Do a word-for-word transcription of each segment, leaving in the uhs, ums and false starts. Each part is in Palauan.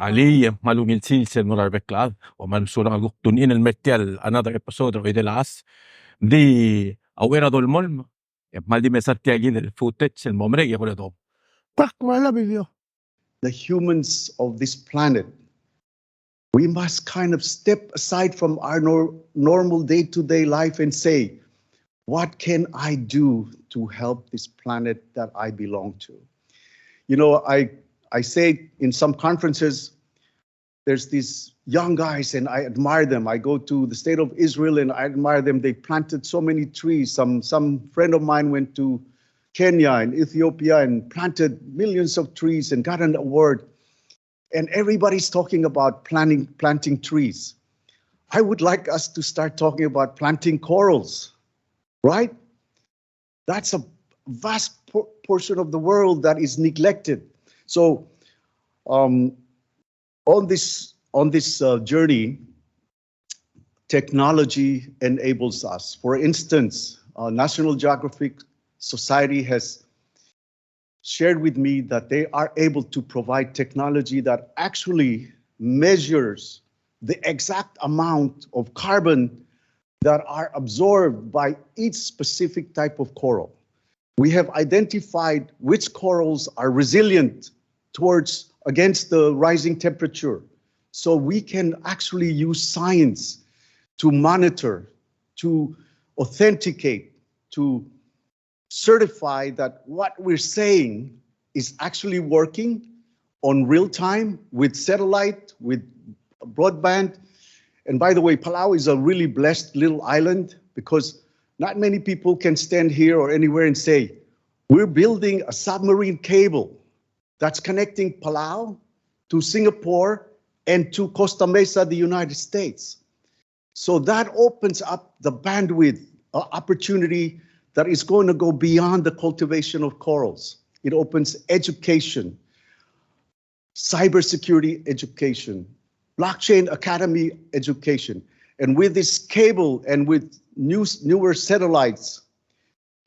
Alii, e kmal ungil sils el mo er a rebek el chad, me kmal mesulang el kuk tune in el mer tia el another episode er a Oidel a Chas. Ng di a uchei er a dolemolem, e kmal di mesa er tia kid el footage el mo merek e kora dom. Pak, kmal a video. The humans of this planet, we must kind of step aside from our nor-, normal day-to-day life and say, "What can I do to help this planet that I belong to?" You know, I, I say in some conferences, there's these young guys and I admire them. I go to the state of Israel and I admire them. They planted so many trees. Some, some friend of mine went to Kenya and Ethiopia and planted millions of trees and got an award. And everybody's talking about planting, planting trees. I would like us to start talking about planting corals, right? That's a vast por-, portion of the world that is neglected. So, um, on this, on this, uh, journey, technology enables us. For instance, uh, National Geographic Society has shared with me that they are able to provide technology that actually measures the exact amount of carbon that are absorbed by each specific type of coral. We have identified which corals are resilient towards, against the rising temperature. So we can actually use science to monitor, to authenticate, to certify that what we're saying is actually working on real time with satellite, with broadband. And by the way, Palau is a really blessed little island because not many people can stand here or anywhere and say, "We're building a submarine cable that's connecting Palau to Singapore and to Costa Mesa, the United States." So that opens up the bandwidth, uh, opportunity that is going to go beyond the cultivation of corals. It opens education, cybersecurity education, blockchain academy education. And with this cable and with new, newer satellites,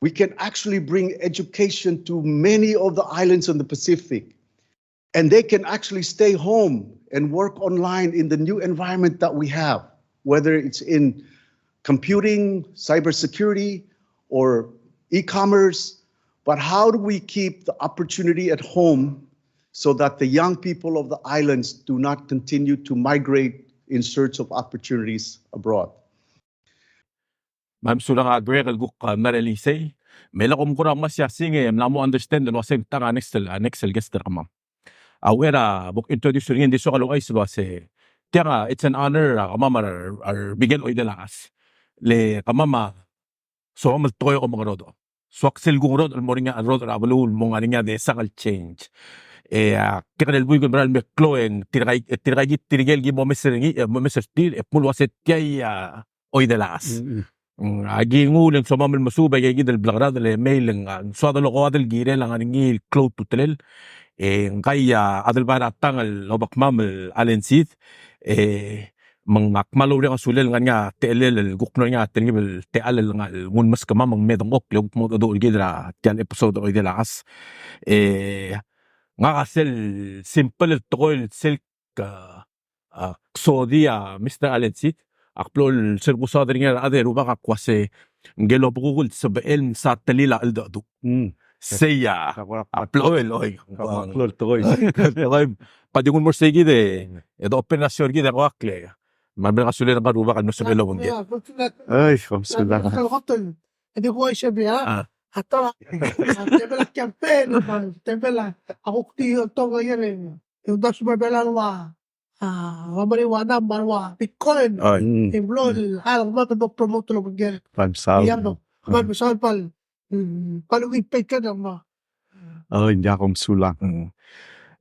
we can actually bring education to many of the islands in the Pacific. And they can actually stay home and work online in the new environment that we have, whether it's in computing, cybersecurity, or e-commerce. But how do we keep the opportunity at home so that the young people of the islands do not continue to migrate in search of opportunities abroad? Me a mesulang a Greg el kuk, a, mla er a isei. Me lak kom kora ngmasech a sing e mla mo understand el uasei ng tang a next el, a next el guest er kemam. A uchei er a bo kintroduce er ngii e ng di soak el ouchais el uasei tiang a, it's an honor er kemam a re, a re Miguel Oidel a Chas. Le kemam a soam el tekoi e kom ngerodech. Soak sel kungerodech el mo er ngii a, ngerodech er a beluu el mo ngar er ngii a desang el change. E a kekerei el buik el mera el me klou e ng tirkai, e tirkaikid tirke el ki mo omes er ngii, e mo omes er tir, e kmo uasei tia a Oidel a Chas. Mm, mm. Mm, aki nguu e le ng somam el mesuub a ikakid el blekerad e mei e le ng, a, ng soad el okoad el kirel a ngar er ngii el klou a ultutelel. E ngkai a, a Adelbai er a Tang el obekmam el Allen Seid. E me ng kmal oureng a sulel ngar er ngii a techellel el kuk mlo er ngii a telkib el techall el ngar er ngii el nguu el meskemam me ng medengchokl e kuk mo mengedecheduch er kid er tia el episode er a Oidel a Chas. E ngak a sel simple el tekoi el sel k-, a, ksodii a Mister Allen Seid, ak blo el sel kusaod er ngii a rechad e Rubak a kuasei ngike el obekuk el sebechel el msa telil a cheldecheduch. Mm. Sei a, a blo el, oi. Klou el tekoi. Tekoi. Kede nguu el mo er sei kid e, e de open a show er kid e ko ak le. Me a mle sulel ngka el Rubak el mlo sebechel el obengkel. Ai, kom sulang. E di ko isei a, a ta, a tebel a campaign, a tebel a, a kuk di otong a ier e, e uldasu me a Belau el ua, a, ua marijuana me a ua Bitcoin. Ai. Mm. E blo el, a, kmal promote el obengkel. Kmal mesaul. Ia, no. Kmal mesaul el, mm, kmal ungil peiken a ma. Ai, ng diak, kom sulang. Mm.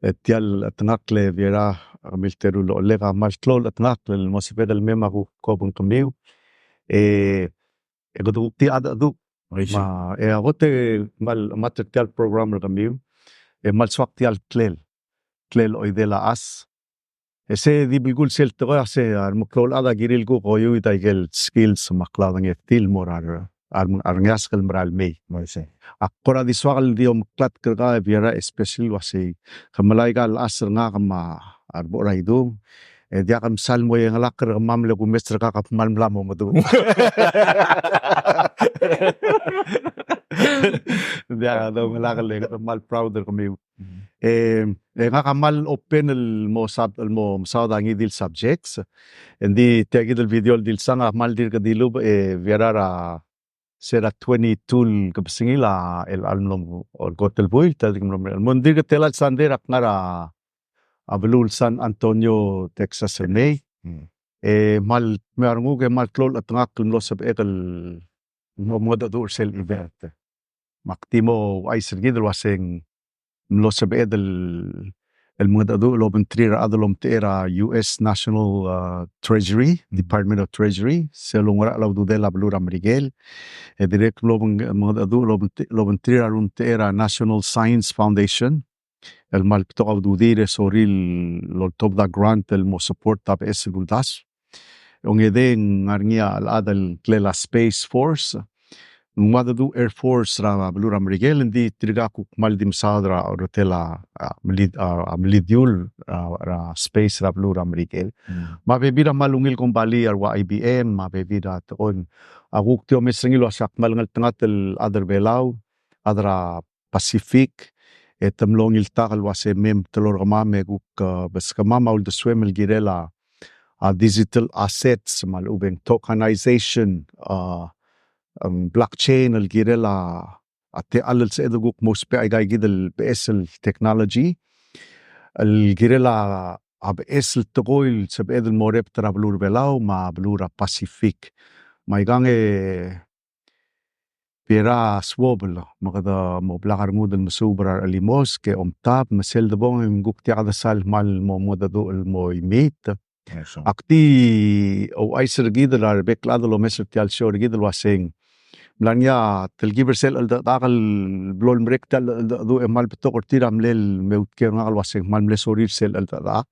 E tia el chetengakl e Viera, a kemiu el teru el ochelek, a kmal klou el chetengakl el mo sebeched el mei me a kuk obengkemiu. E e kede kuk di cheldecheduch. Me, e a kot e kmal mechemat er tia el program er kemiu, e kmal soak tia el klel, klel Oidel a Chas. E sei di belkul sel tekoi a sei a remeklou el chad a kirir el kuk oiuid a ikel skills me a klaodengei er tir el mo er a re, a re, a rengeasek el merael mei. Ak kora di soak el di omeklatk er kau e Viera especially el uasei ke melai a chelsel ngak me a a rebo er a idung. E diak msal mo iengelakl er kemam le kumes er kau a kmal mla mo meduch. Diak a dongelakl e kmal proud er kemiu. E, e ngak a kmal open el mo sub-, el mo mesaod a ngii di el subjects. Engdi tia kid el video el dilsang a kmal dirk dilubech e, bierang er a se er a twenty-two el kebesengil a el, el mlo, el kot el buil, ta di mlo, el mo ng dirk tela el sandei er a kngar er a, a beluu el San Antonio, Texas el mei. E kmal, me a renguk e kmal klou el chetengakl el mlo sebechek el mo mengedecheduch er sel event. Me ak di mo ouchais er kid el uaseng mlo sebeched el, el mengedecheduch el obengterir a rechad el omtechei er a U S National, uh, Treasury, Department of Treasury, sel oungerachel a ududel a beluu er a Merikel. E dirrek el mlo obeng-, mengedecheduch el obengte-, el obengterir a rechad el omtechei er a National Science Foundation, el kmal betok a ududir e sorir el oltobed a grant el mo support a beches el uldasu. Ongedei e ng ngar er ngii a chad el ngklel a Space Force. Ng ua dedu Air Force er a beluu er a Merikel, engdi tirka a kuk kmal di mesaod er a, er a tela, a, melid-, a, a melidiul, a, er a space er a beluu er a Merikel. Me a bebil er a kmal ungil kombalii a ua I B M, me a bebil er a tekoi. A kuk di omes er ngii el uasei ak kmal ngeltengat el chad er a Belau, chad er a Pacific, e te mlo ngiltak el uasei mei me teloi er kemam e kuk, eh, beskemam a uldesuem el kirel a, a digital assets, me a lechub e ng tokenization, a, em, blockchain el kirel a, a techall el sebeched el kuk mo ousbech aika kid el beches el technology, el kirel a, a beches el tekoi el sebeched el mo orebet er a beluu er a Belau, me a beluu er a Pacific. Me aikang e bierang a suobel, me kede mo blak a rengud el mesuub er a rechelemosk e omtab, me sel debong e ng kuk diak de sal kmal mo mengedecheduch el mo imiit. Ak di ouchais er kid er a rebek el chad el omes er tia el show er kid el uaseng. Mla er ngii a telkib er sel cheldechedechak el blo lemerek tia el cheldecheduch e kmal betok er tir a mle meutker er ngak el uaseng kmal mle sorir sel cheldechedechak.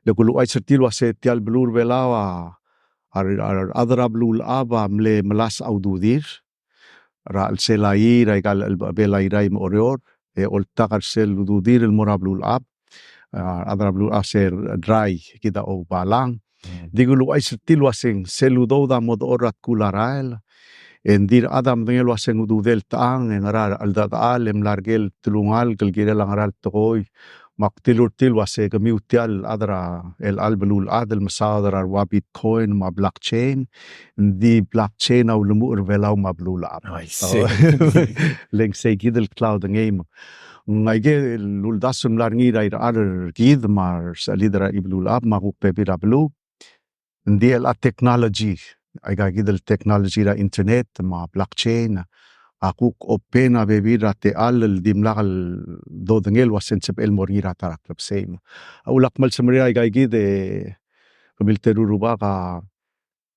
Le kuluuchais er tir el uasei tia el beluu er a Belau a, a, a, a rechad er a beluulechab a mle melasech a ududir er a chelsel a year, er aika el chelebechebel a Irrai me a Oreor, e oltak er sel ududir el mo er a beluulechab, a, a rechad er a beluulechab a se er a Irrai, kid a Oubalang. Di kuluuchais er tir el uaseng, sel udoud a mo dechor er a tkul a rael, e ng di rechad a medengei el uaseng ududel techang, e ngera er a cheldechedechal, e mla er ker el telungalek el kirel a ngera el tekoi, me ak dilu er tir el uasei kemiu tia el chad er a, el chelecha el beluulechad el mesaod er a rua Bitcoin me a blockchain, ng di blockchain a ulemuchel er a Belau me a beluulechab. I see. Le ng sei kid el klaodengei me. Ng aike el uldasu el mla er ngii er a irechar er kid me a resechelid er a rebeluulechab me a kuk bebil er a beluu. Ng di el a technology, aika kid el technology er a internet me a blockchain, a kuk open a bebil er a techall el dimlak el dodengei el uasei ng sebechel el mo er ngii er a ta er a klebesei. A ulak kmal semeriar aika kid e kemiu el teru el rubak a,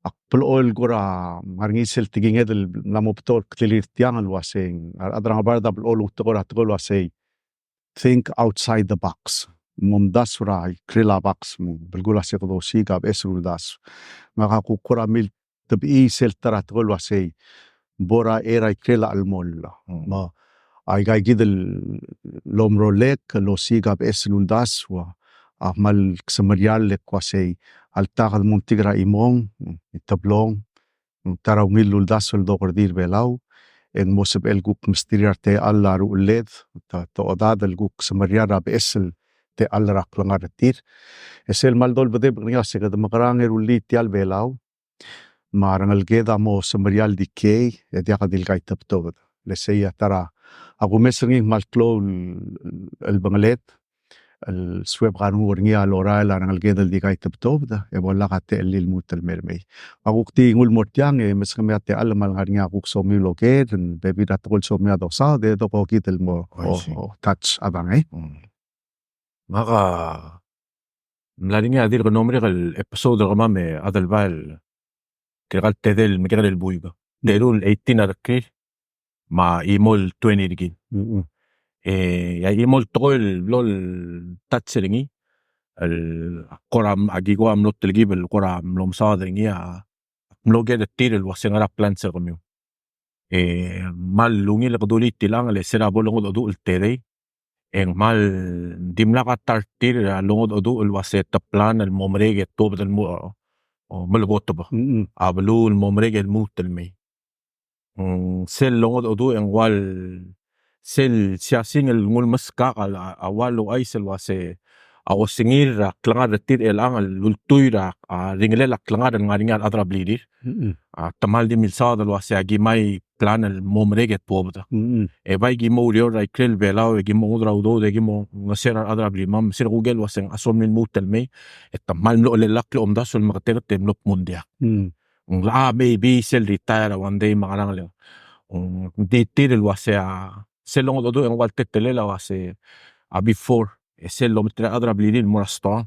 ak blechoel el kora ngar er ngii sel tekinged el mla mo betok el kdelir tiang el uasei, a rechad er a ngebard a blechoel el outekoi er a tekoi el uasei think outside the box. Momdasu er a ikrel a box, me belkul a se kede osiik a beches el uldasu. Ngak a kuk kora miltebechii sel ta er a tekoi el uasei bo er a, er a ikrel a chelmoll. Me aika kid el omerolek el osiik a beches el uldasu a kmal ksemeriar el kmo uasei alta kede mo metik er a chimong, teblong, ta er a ungil el uldasu el dokerdir Belau, e ng mo sebechel el kuk mesterir a techall a rucheled, ta, ta odad el kuk semeriar a beches el techall er a klengar er tir. E sel kmal dolbedebek er ngii a se kede mekerang e rullii tia el Belau, me a rengeleked a mo semeriar el dikei, e diak di le kaitebetobed. Le sei a ta er a, a kumes er ngii ng kmal klou el, el bengeled, el suebek a renguk er ngii a lorael a rengeleked el di kaitebetobed, e bo lak a techellir el lmuut el mei er mei. A kuk di nguu el mo er tiang, e meskemiu a techall me a lengar er ngii a kuk somiu el oker, bebil er a tekoi el somiu a dosaod, e dokokid el mo, o, o, touch a bang, e. Ngak a mla er ngii a dirk omerek el episode er kemam e Adelbai el tirka el tedei el mekekerei el buik. Teru el eighteen a rekil, me a chimo el twenty er kid. E a chimo el tekoi el blo el touch er ngii, el kora, aki kora mlo telkib el kora mlo mesaod er ngii a, ak mlo oker er tir el uasei ngera plans er kemiu. E kmal ungil e kede ulii tilechang le se er a bo lengedecheduch el tedei, E ng kmal dimlak a ta er tir a longedecheduch el uase te plan el mo merek e tuobed el mo, o, melekoi a, mm, a beluu el mo merek el lmuut el mei. Mm, sel longedecheduch e ng ua sel siasing el nguu el meskak a, a ua louchais el uase a osengir a klengar er tir er chelechang el ultuil er a, a ringelel a klengar el ngar er ngii a rechad er a blirir. Mm-mm. A, te kmal di milsaod el uase a ki mei plan el mo merek e tuobed. Mm-mm. E bai ki mo oureor er a ikrel Belau, e ki mo nguu er a udoud, e ki mo ngeseu er a rechad er a blimam, me sel kuker el uase ng soam el lmuut el mei, e te kmal mlo chelellakl el omdasu el meketeket e mlo kmo ng diak. Mm. Ng locha maybe sel retire a one day me a ngerang el, ng di tir el uase a, sel longedecheduch e ng ua le teletelel a uase a before, e sel lometerir a rechad er a blirir el mo er a stoang,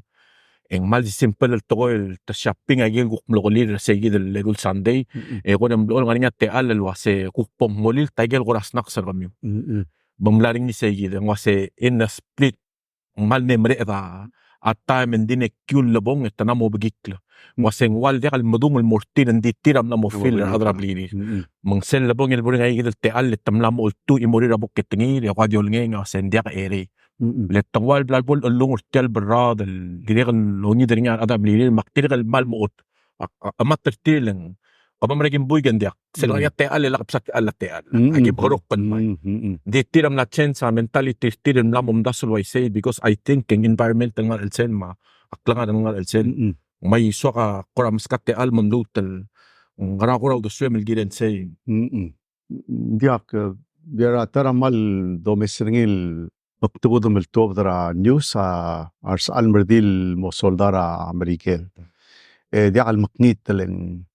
e ng kmal di simple el tekoi el te shopping a ikel kuk mlo kelir er seikid el eru el Sunday, mm-mm, e kora mlo ngar er ngii a techall el uase kuk bo molilt a ikel kora snacks er kemiu. Mm-mm. Me ng mla er ngii seikid, e ng uase in a split ng kmal mei mereched a time e ng di ne kiu el lebong e te mla mo bekikl. Ng uase ng ua le diak el medung el mo er tir, ng di tir a mla mo fill er a rechad er a blirir. Mm-mm. Me ng sel lebong el bo er ngii a ikel techall e te mla mo oltuu e mo er a bok e te ngii, e kuk di olengei e ng uase ng diak a erei. Mm-mm. Le te ng ua le bla bo lechellungel er tia el berraod el dirrek el ongit er ngii a rechad er a blirir, me ak dirrek el kmal mo ot a, a, a mat er tir el ng, kemam er a kim buik e ng diak. Sel ngar er ngii a techall e lak bsa techall a techall. Mm-mm. A ki bekerokl el mei. Mm-mm. Ng di tir a mla change a mentality er tir el mla mo omdasu el uaisei, because I think e ng environment el ngar er a chelsel me a klengar el ngar er a chelsel. Mm-mm. Me ng soak a kora meskak a techall me ng lmuut el ngera kora uldesuem el kirel sei. Mm-mm. Ng diak, e, Biera, ta er a kmal domes er ngii el mekdubech el tuobed er a news a, a resechal el merdil el mo soldau er a Merikel. E diak el mekngit el ng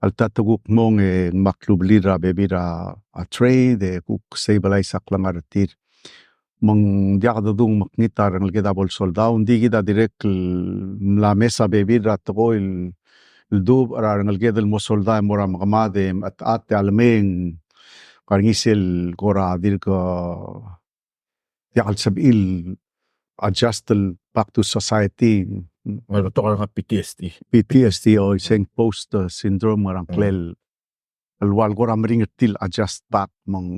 alta te kuk mong e ng mla klublir er a bebil er a, a trade, e kuk stabilize a klengar er tir. Me ng diak dedung mekngit a rengeleked a bo lesoldau, ng di kid a dirrek el mla mes a bebil er a tekoi el, el dubech er a rengeleked el mo soldau e mo er a mekemad e mechetechat e a lemei e ng ngar er ngii sel kora dirk diak el sebechir el adjust el back to society. Me a betok a ngar er a P T S D. P T S D, o isei ng post, e, syndrome, ngar er a ngklel el ua le kora meringel er tir el adjust back me ng,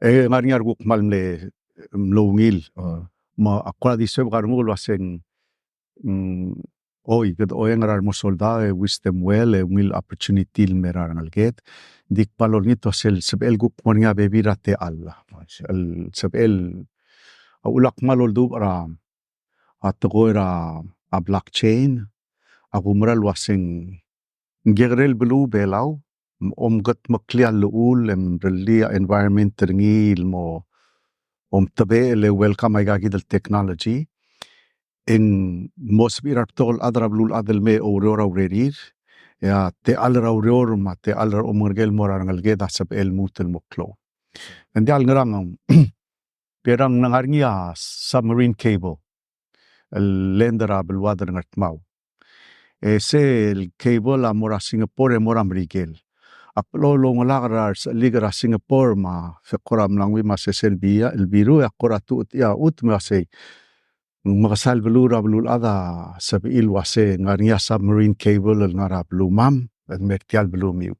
e, ngar er ngii a rekuk kmal mle, mlo ungil. A. Me ak kora di suebek a renguk el uaseng, mm, oi, kede oeng er a remo soldau, e wish them well, e ungil opportunity el mei er a rengeleked. Ng di kmal olengit el uasei el sebechel kuk mo er ngii a bebil er a techall. I see. El sebechel, a uchul ak kmal oldubech er a, a tekoi er a, a blockchain, a kumerang el uaseng, ng kekerei el beluu Belau, omkedmeklii a llechul, e mrellii a environment er ngii el mo, omtebechel e welcome aika kid el technology, e ng mo sebechir a rebetok el chad er a beluulechad el mei e oureor a urerir, e a techall er a ureor me a techall er a omengereker el mo er a rengeleked a sebechel el lmuut el mo klou. Ng diak el ngerang, Biera, ng ngar er ngii a submarine cable el land er a beluad er a Ngardmau. E sel cable a mo er a Singapore e mo er a Merikel. Ak blechoel oungelak er a resechelik er a Singapore me a, se kora mla nguu me a sesei el bia, el biru, e ak kora tuchut a chutem me a sei, ng mekesai el beluu er a beluulechad a sebechir el uasei ng ngar er ngii a submarine cable el ngar er a beluumam el mei er tia el beluumiu.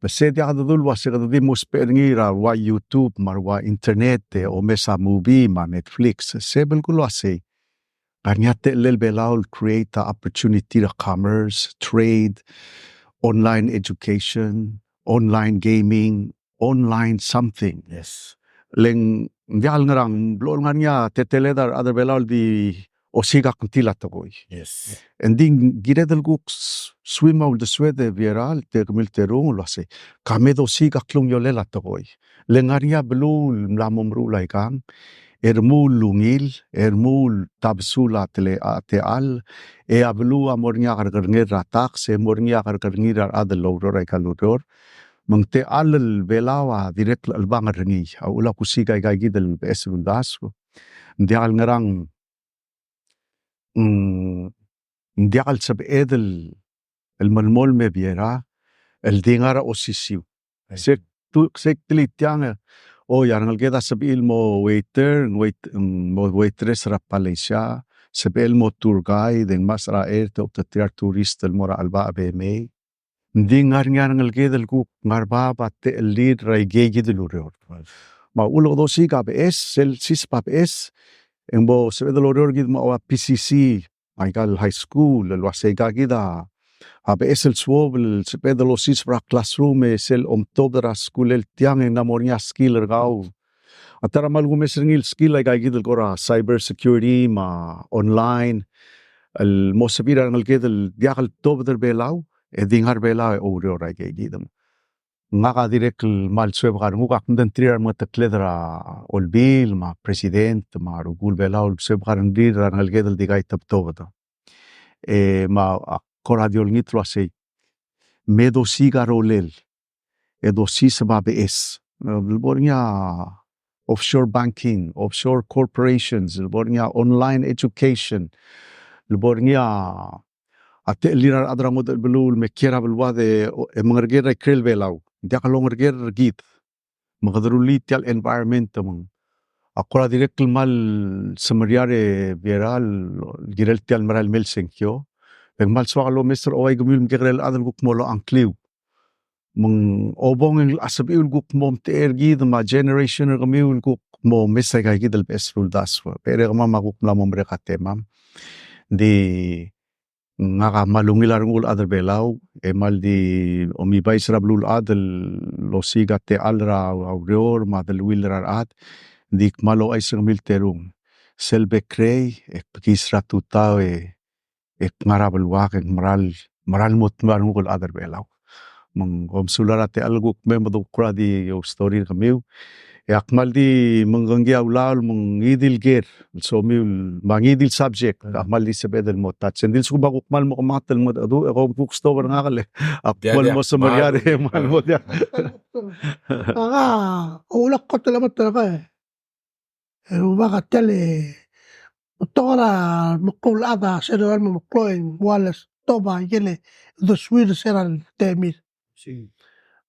Me se diak dedu el uasei kede di mo ousbech er ngii er a ua YouTube me a ua internet e omes a movie me a Netflix. Se belkul el uasei ng ngar er ngii a techellel Belau el create a opportunity er a commerce, trade, online education, online gaming, online something. Yes. Le ng diak el ngerang, blechoel ngar er ngii a teleteled a rechad er Belau el di osiik a kngtil a tekoi. Yes. Ng di kired el kuk s-, swim a uldesued e Biera, te kemiu el terung el uasei, ka me dosiik a klungiolel a tekoi. Le ng ngar er ngii a beluu el mla mo meruul aikang, e remuul el ungil, e remuul el tabesul a tele-, a techall, e a beluu a mo er ngii a kerrekerngel er a tax, e mo er ngii a kerrekerngel er a rechad el oureor aika el ureor. Me ng techall el Belau a dirrek el chelebangel er ngii. A uchul a kusiik aika kid el beches el uldasu. Ng diak el ngerang, mm, ng diak el sebeched el, el melemolem e Biera, el di ngar er a osisiu. Ai. Se tu, se ktelii tiang, e, oi, a rengeleked a sebechir el mo waiter, wait-, mm, mo waitress er a Palasia, sebechel el mo tour guide, e ng mechas er a airport e oteterir a retourist el mo er a chelebacheb e mei. Ng di ngar er ngii a rengeleked el kuk ngar er bab a techellir er aike kid el ureor. Right. Me a uchul e kede osiik a beches, sel siseb a beches, e ng bo sebeched el oureor kid me a ua P C C, aika el high school, el uasei aika kid a, a beches el suobel el sebeched el osiseb er a classroom, e sel omtobed er a skuul el tiang e ng mo er ngii a skill er kau. A ta er a kmal kumes er ngii el skill aika kid el kora cyber security me a online, el mo sebechir a rengeleked el diak el tobed er Belau, e di ngar er Belau e oureor aika kid. Ngak a dirrek el kmal suebek a renguk, ak mdengterir a remengetekled er a Olbiil me a president me a rokui el Belau el suebek a rengrir a rengeleked el di kaitebtobed. E me ak kora di olengit el uasei, me dosiik a rolel, e dosiseb a beches. E le bo er ngii a offshore banking, offshore corporations, le bo er ngii a online education, le bo er ngii a, a techellir a rechad er a ngodech el beluu el me kiei er a beluad e, e mengereker er a ikrel Belau. Ng diak longereker er kid. Me kede rullii tia el environment me ng. Ak kora dirrek el kmal semeriar e Viera el kirel tia el merael mei el sengkio. E ng kmal soak el omes er a ua ikemiu el mekekerei el chad el kuk mo locha ngkliu. Me ng obong e ng locha sebechiu el kuk mo omtechei er kid me a generation er kemiu el kuk mo omes aika kid el beches el uldasu. Becherei kemam a kuk mla mo merek a temam. Ng di ngak a kmal ungil a renguk el chad er Belau, e kmal di omibai er a beluulechad el osiik a techall er a ureor me a deleuill er a rechad, ng di kmal ouchais er kemiu el terung. Sel bekerei, e kbekiis er a tutau e e kngar er a beluak e ng meral, meral mo dmeu a renguk el chad er Belau. Me ng kom sulang er a techall el kuk mei me de kuk kora di oustory er kemiu. E ak kmal di mengkengkii a ulaol me ngii di el ker el somiu el, me ngii di el subject, ak kmal di sebeched el mo touch. Ng di lsekum a kuk kmal mo kemanget el mo dedu, e kom kuk stop er ngak el, ak kmal mo semeriar e kmal mo diak. Ngak a ulak kot el chad er ngak e E rubak a tia el, e, tekoi er a meklou el chad a sel dorael el mo meklou e ng ua lestop a ikel uldesuir er se er a temir.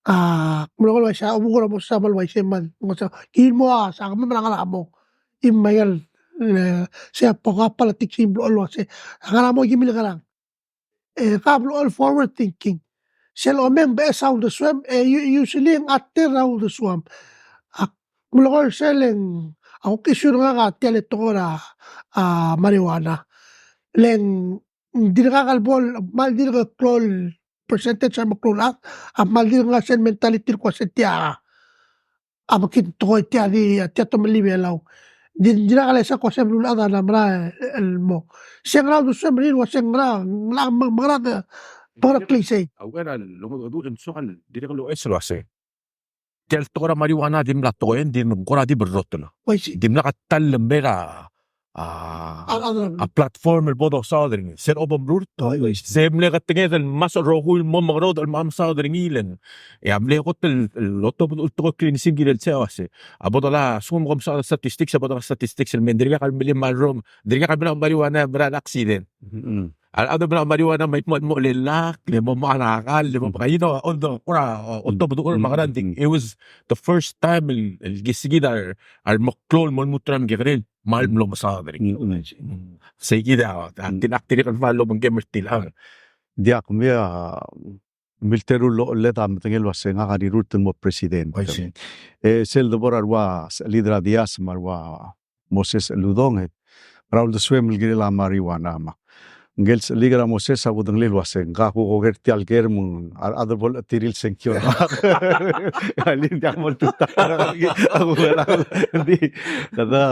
A, mlo ngar er a uaisei, a obengkel a mo sesei a kmal uaisei me ng, ng, ng, kirel mo a, se a kemam a ngar er a mo. Im a ikel, e, se a poka politics im blechoel el uaisei. A ngar er a mo kimil ngerang. E, ka blechoel forward thinking. Sel omeng beches a uldesuem, e, u-, usually ng a ter a uldesuam. Ak mlo er sel e ng, a kuk issue er ngak a tia el tekoi er a, a, marijuana. Le ng dirkak el bo el, kmal dirk el klou el percentage er a meklou el chad, a kmal dirk ngar er sel mentality el kmo se tia a mekngit el tekoi, tia di, tia tomellii a Belau. Di, dirkak el ua se ko se beluulechad a mla mera el mo. Se ngera uldesuem er ngii el ua se ngera, ngera, me-, me-, ngera, me-, ngera klou isei. A uchei er a longedecheduch e ng soak el dirrek el ouchais el ua se tia el tekoi er a marijuana a dimlak tekoi, e ng di ng kora di berrotel. Uaisei. Dimlak a ta el mei er a a, a, a platform el bo dosaod er ngii. Se er a obo mrurt. Oi, oi. Se mle ketenged el ngmasech el rokui el mo mengerodech el mo mesaod er ngii el. E a mle kot el, el otobed el tekoi el cleansing el kirel sei a uase, a bo dola, a lsekum kom mesaod a statistics, a bo dola statistics el mei, ng dirkak el mle mal rom, dirkak el mle marijuana, mera el accident. Mm. A rechad el mla marijuana me mo, mo lelak, le mo, mo alakal, le mo, you know, all the, kora, otobed el, me a ngerang. It was the first time el, el kisikid a re, a remeklou el mo lmuut er a mekekerei el kmal mlo mesaod er ngii. Mm. Seikid a, a, mm, tia ak dirrek el kmal obengkem er tia el. Diak, me a, milteru el ochelled a medengei el uase ngak a rirurt el mo president. Oi, sei. E sel debo er a rua, se-, leader er a Dias me a rua Moses Uludong, e, er a uldesuem el kirel a marijuana me a Ngike el sel leader er a Moses a kudengelii el uase ngak a kuk oker tia el ker me ng a rechad a bo lecheterir el sengkio. Alii, diak mo oltutau er ngii, a kuk er a, ng di, kede,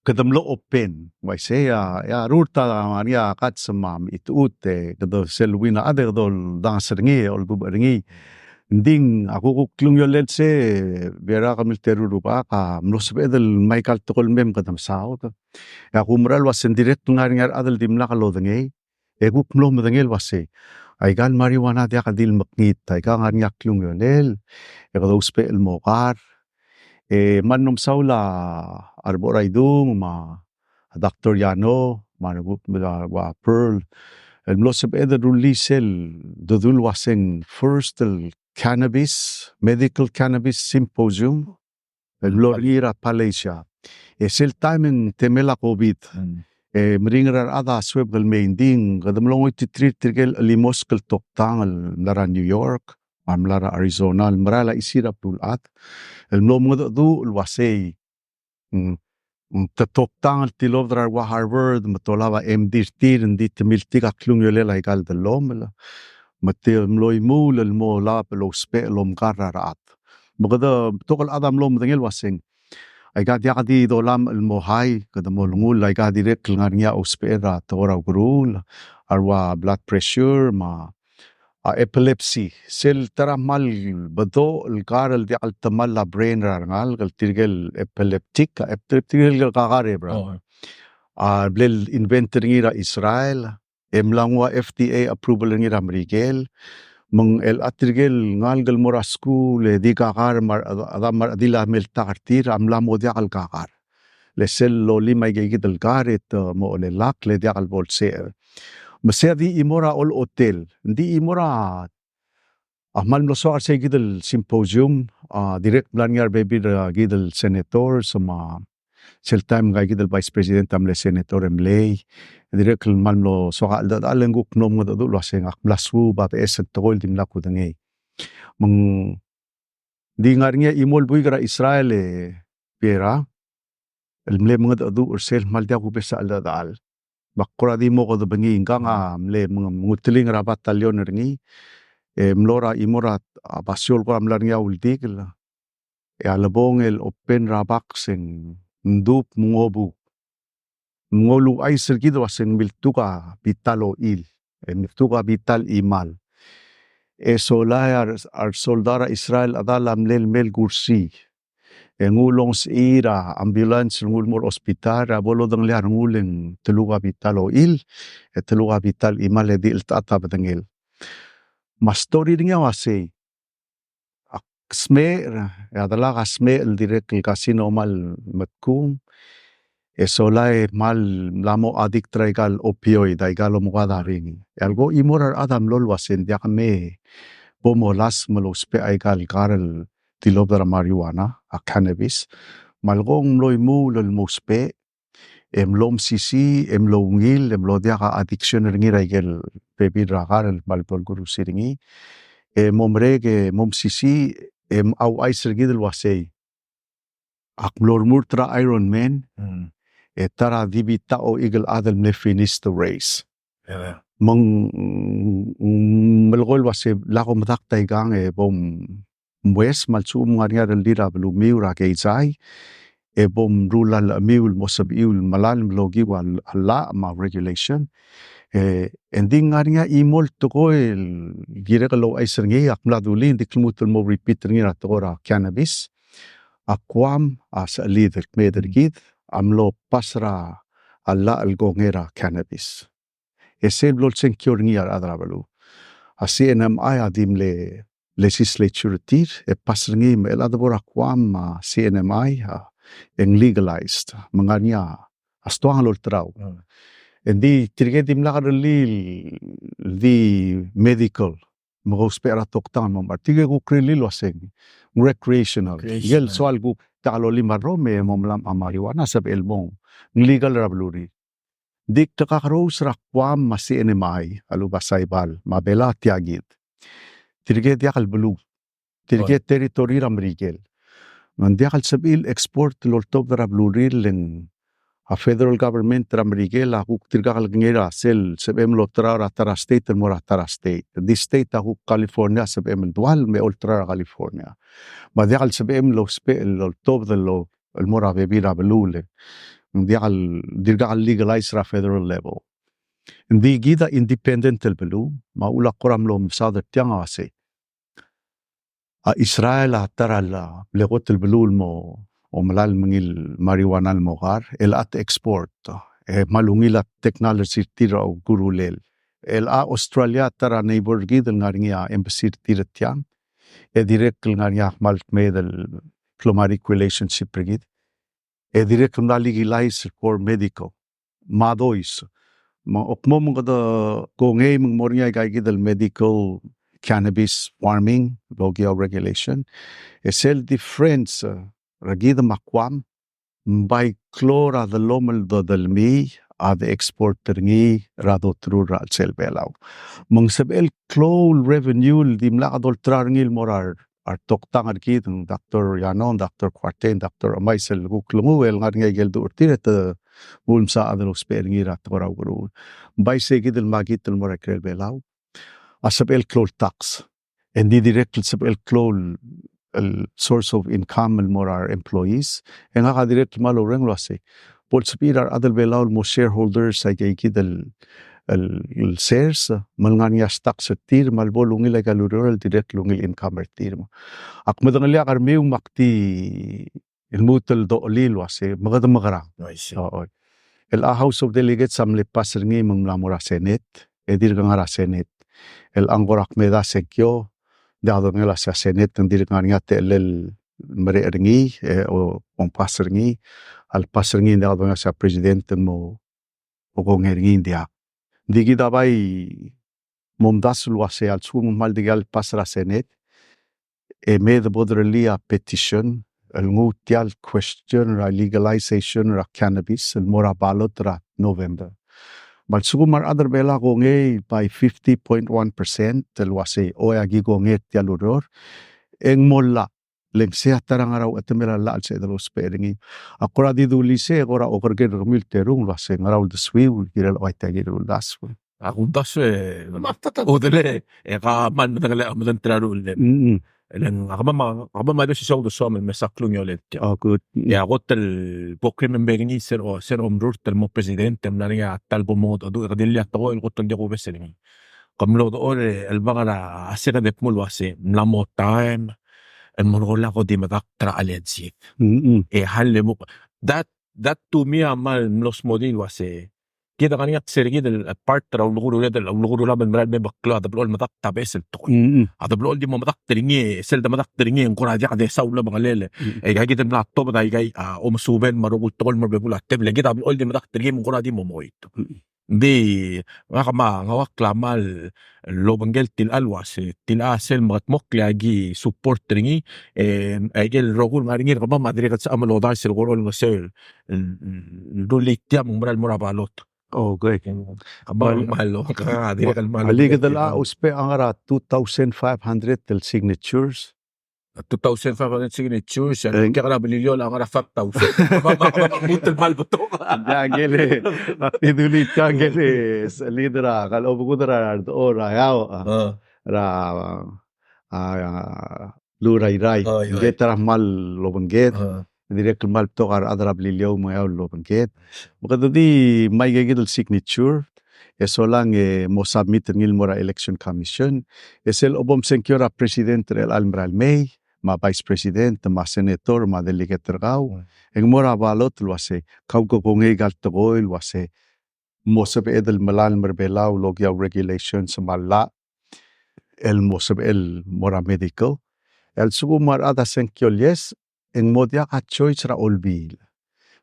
kede mlo open. Uaisei, a, e a rurt a ngar er ngii a kats me a mechitechut, e kede sel win a chad e kede oldanges er ngii, oldubech er ngii. Ng di a kuk klungiolel sei, Viera, kemiu el teru el rubak, a mlo sebeched el ngmai aika el tekoi el mei me kede mesaod. E a kumerang el uase ng dirrek el ngar er ngii a rechad el dimlak lodengei, e kuk mlo medengei el uase aika el marijuana a diak di le mekngit, aika ngar er ngii a klungiolel, e kede ousbech el mo kar. E me ng mlo mesaul a Rebecheraidung me a Doctor Yano me a, me a, ua Pearl el mlo sebeched el rullii sel dodu el uase ng first el cannabis, medical cannabis symposium el mlo er ngii er a Palasia. E sel taem e ng temel a COVID. Mm. E meringel a rechad a suebek el mei. Ng di kede mlo ngoititerir tirke el chelimosk el toktang el mla er a New York, a mla er a Arizona, el merael a chisir a beluulechad, el mlo mengedecheduch el uasei, mm, mm, te toktang el tilobed er a rua Harvard, me te olab a M D er tir, ng di te miltik a klungiolel aika el dellomel, me te mlo imuul el mo lab el ousbech el omkar er a rechad. Me kede betok el chad a mlo medengei el uaseng, aika diak di dolamech el mo high, kede mo olengull, aika dirrek el ngar er ngii a ousbech er a tekoi er a ukeruul, a rua blood pressure, me a a epilepsy, sel ta er a kmal bedoch el kar el diak el temall a brain er a rengalek, el tirke el epileptic, a epileptic el kakar e, brother. Oh. A ble el invent er ngii er a Israel, e mla nguu a F D A approval er ngii er a Merikel, me ng chelecha tirke el ngalek el mo er a skuul e di kakar me a, a, a, me a di la meltak er tir, a mla mo diak el kakar. Le sel lolim aike kid el kar e te mo olelakl e diak el bo lsecher. Me sei a di chimo er a olechotel. Ng di chimo er a, a kmal mlo soak er sei kid el symposium, a, dirrek mla er ngii a rebebil er kid el senators, me a sel taem ngika kid el vice president a mle senator e mlei. Dirrek el kmal mlo soak a cheldechedechal e ng kuk mlo mengedecheduch el uaseng ak mla suub a beches el tekoi el dimlak kudengei. Me ng di ngar er ngii a chimo el buik er a Israel e Piera, el mle mengedecheduch er sel kmal diak kubes a cheldechedechal. Me ak kora di mo kedebengii, ngkang a mle meng-, menguteling er a battalion er ngii, e mlo er a chimo er a, a basio el kora mla er ngii a uldikel, e a lebong el open er a baks e ng dub me ng obuk. Me ng uluuchais er kid el uaseng miltuk a bita el ochil, e miltuk a bita el chimal. E sola e a re, a resoldau er a Israel a chedal a mle, mle kursii. E nguu el ongesechii er a ambulance el nguu el mo er a hospital, e a bo lodengelii a rengul e ng teluk a bita el ochil, e teluk a bita el chimal e di cheltecha a bedengel. Me a story er ngii a uasei, ak smecher, e a delak a smecher el dirrek el carcinoma el metkung, e sola e kmal mla mo addict er aika el opioid, aika el omekoad a ringel. E a leko chimo er a rechad a mlo el uaseng diak me bo molasem el ousbech aika el kar el tilobed er a marijuana, a cannabis. Me a leko ng mlo imuul el mo ousbech, e mlo mesisiich, e mlo ungil, e mlo diak a addiction er ngii er aike el bebil er a kar el kmal bo lkurusii er ngii. E mo merek, e mo mesisiich, e ouchais er kid el uasei, ak mlo remurt er a Ironman, mm, e ta er a di bita a ochikel chad el mle finish the race. Yeah, yeah. Me ng, mm, melekoi el uasei lak omedakt aikang e bo m-, moues me a lsekum ng ngar er ngii a rellii er a belumiu er a keizai, e bo mruul a llemiu el mo sebechiu el melalem el okiu a ll-, a llach me a regulation. E, e ng di ngar er ngii a chimo el tekoi el kirek el ouchais er ngii, ak mla dulii, ng di ak lmuut el mo repeat er ngii er a tekoi er a cannabis. A Guam a sechelid el kmeed er kid a mlo pass er a llach el kongei er a cannabis. E sel blo lsengkio er ngii a rechad er a beluu. A C N M I a di mle legislature er tir, e pass er ngii me chelecha de bo er a Guam me a C N M I, a, e ng legalized. Me ng ngar er ngii a stoang el olterau. Mm. E ng di tirke el dimlak lerellii el di medical, me ke ousbech er a toktang el mo mechar. Tirke kuk lerellii el uaseng recreational. Recreational. Ngike el soal kuk diak lolim a rrom e mo melamech a marijuana, sebechel el mong. Ng legal er a belurir. Ng di te kakerous er a Guam me a C N M I, a lebo er a Saipan, me a Belau, tia kid. Tirke diak el beluu. Tirke territory er a Merikel. Me ng diak el sebechir el export el oltobed er a belurir, le ng a federal government er a Merikel a kuk dirkak lekengei er a sel sebechem el olterau er a ta er a state el mo er a ta er a state. Ng di state a kuk California sebechem el dualem e olterau er a California. Me a diak el sebechem el ousbech el oltobed el o-, el mo er a bebil er a beluu, le ng diak el, dirkak el legalize er a federal level. Ng di kid a independent el beluu, me a uchul a kora mlo mesaod er tiang a uasei, a Israel a ta er a le, le kot el beluu el mo omelalem ngii el marijuana el mo kar, el a te export, e kmal ungil a technology er tir a okerulel. El a Australia a ta er a neighbor er kid el ngar er ngii a embassy er tir er tiang, e dirrek el ngar er ngii a kmal kmeed el diplomatic relationship er kid. E dirrek el mla legalize el kor medical. Me a dois. Me a kmo me kede kongei me ng mo er ngii aika kid el medical cannabis farming, el okiu a regulation. E sel difference, eh, er kid me a Guam, ng bai klou er a dellomel el dodelmii a de export er ngii er a doterur er a chelsel Belau. Me ng sebechel klou el revenue el dimlak dolterau er ngii el mo er a re toktang er kid, ng Doctor Yano, ng Doctor Kuartei, ng Doctor Emais el kuk lenguu el ngar er ngii a ikel duch er tir e te mul msa a chad el ousbech er ngii er a tekoi er a ukeruul. Ng bai sei kid el makit el mo er a ikrel Belau a sebechel klou el tax. E ng di dirrek el sebechel klou el, el source of income el mo er a re employees. E ngak a dirrek el kmal oureng el uasei, bo lsebechir a rechad er Belau el mo shareholders a ikei kid el, el, el shares, me le ngar er ngii a stocks er tir, me a lebo lungil a ikal ureor el dirrek el ungil income er tir. Ak medengelii a kermiu me ak di el lmuut el dochelii el uasei, me kede mekerang. I see. Oi. El a House of Delegates a mle pass er ngii me ng mla mo er a Senate, e dirk ngar er a Senate. El a ngkora kmedii a sengkio, ng diak dodengei el uasei a Senate ng dirk ngar er ngii a techellel el merek er ngii, e, o, ong pass er ngii, a le pass er ngii ng diak dodengei el uasei a President ng mo okongei er ngii, ng diak. Ng di kid a bai momdasu el uasei a lsekum ng kmal dikea el pass er a Senate, e me de bo derellii a petition el nguu tia el question er a legalization er a cannabis el mo er a ballot er a November. Me a lsekum a rechad er Belau a kongei by fifty point one percent el uasei, oi, aki kongei er tia el ureor, e ng mo llach. Le ng sei a ta er a ngar er a uchetemel a llach el sebeched el ousbech er ngii. A kora di dulii sei, e kora okerker er kemiu el terung el uasei ngera uldesuiu el kirel ua tia kid el uldasu. A kumdasu e, udele, e ka kmal medengelii a medengei er a rullem. Mm. E le ng, a kemam a, a kemam a di osisiu a uldesuam el mesa klungiolel tia. Oh, good. Mm. E a kot el bo krim e ng bai ngii sel, o, sel omrurt el mo president, e mla er ngii a ta el bo mengedecheduch, e kede dilu a tekoi el kot el diak kubes er ngii. Ke mlo dechor e chelebangel a se kede dmu el uasei, mla mo taem el mo er a Belau e di medakt er a chelecha el sils. Mm-mm. E a lebo, that, that to me a kmal mlo smodii el uasei, kid a ngar er ngii a kser kid el part er a ulekuruled, el ulekurulem el merael mei me a klou a de blechoel medakt a beches el tekoi. Mm-mm. A de blechoel di mo medakt er ngii, sel de medakt er ngii e ng kora diak de saul a omengelel. Mm-mm. E aika kid el mla tobed a ikai a omesubel me a rokui el tekoi el mo er a bebul a tebel, e kid a blechoel di medakt er ngii me ng kora di mo moit. Mm-mm. Ng di, ngak me a, ngak a kmal lobengkel tilecha el uasei, tilecha sel mekedmokl e aki support er ngii, e, aike el rokui el ngar er ngii er kemam a dirrek el sebecham el odars el kora olengeseu el, el, el rullii tia me ng mera el mo er a ballot. Okay. Kemam a kmal, kemam a dirrek el kmal. Alii kede lousbech a ngar er a two thousand five hundred el signatures. Two thousand five hundred signatures, e ng kuk er a Beliliou a ngar er a five thousand. Kemam a, kemam a lmuut el kmal betok. Tia ngele, ak di dulii tia ngele, se leader a, kal obekudel er a Rdechor er a Eaoch, a, er a, a, a, Lurairai. Oi, oi. Ngke ta er a kmal obengked. A. Dirrek el kmal betok a rechad er a Beliliou me a Eaoch el obengked. Me kede di ngmai aike kid el signature, e solang e mo submit er ngii el mo er a Election Commission, e sel bo msengkio er a president er chelecha el merael mei, me a vice president, me a senator, me a delegate er kau, e ng mo er a ballot el uasei, kau ke kongei aika el tekoi el uasei, mo sebeched el melalem er Belau el okiu a regulations me a llach el mo sebechel el mo er a medical. E a lsekum a rechad a sengkio el yes, e ng mo diak a choice er a Olbiil.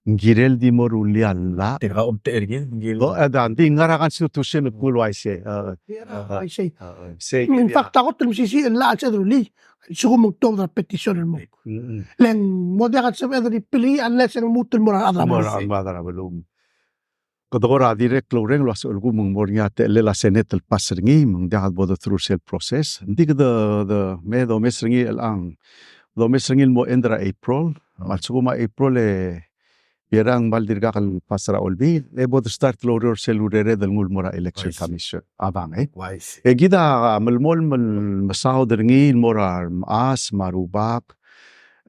Ng kirel di mo rullii a llach. Tirka omtechei er kid, ng kirel. O, e, ng di ngar er a constitution el kmo uaisei. A, a, uaisei. A, uaisei. In fact, a kot el mesisiich el llach el sebeched el rullii, a lsekum ng tuobed er a petition el mo. Mm-mm. Le ng mo diak a sebeched el repeal er ngii unless e ng lmuut el mo er a rechad er a beluu. Mo er a rechad er a beluu. Kede kora dirrek el oureng el uasei a lsekum ng mo er ngii a techellel a Senate el pass er ngii, me ng diak de bo de through er sel process. Ng di kede, de, me domes er ngii el ang. Domes er ngii el mo end er a April. Me a lsekum a April e Belau ng kmal dirkak el pass er a Olbiil, e bo de start el oureor sel urered el nguu el mo er a Election Commission. A bang, e? E kid a melemolem el mesaod er ngii el mo er a remechas me a rubak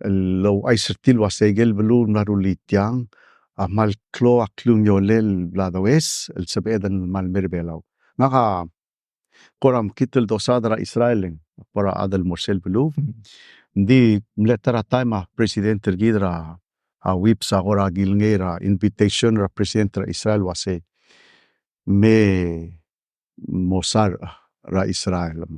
el ouchais er tir el uasei aike el beluu el mla rullii tiang a kmal klou a klungiolel el bla domes el sebeched el kmal mei er Belau. Ngak a kora mekngit el dosaod er a Israel, e ng kora chad el mo er sel beluu. Ng di mle ta er a taem a president er kid er a, a Whipps a kora kilengei er a invitation er a president er a Israel el uasei me mo sal er a Israel.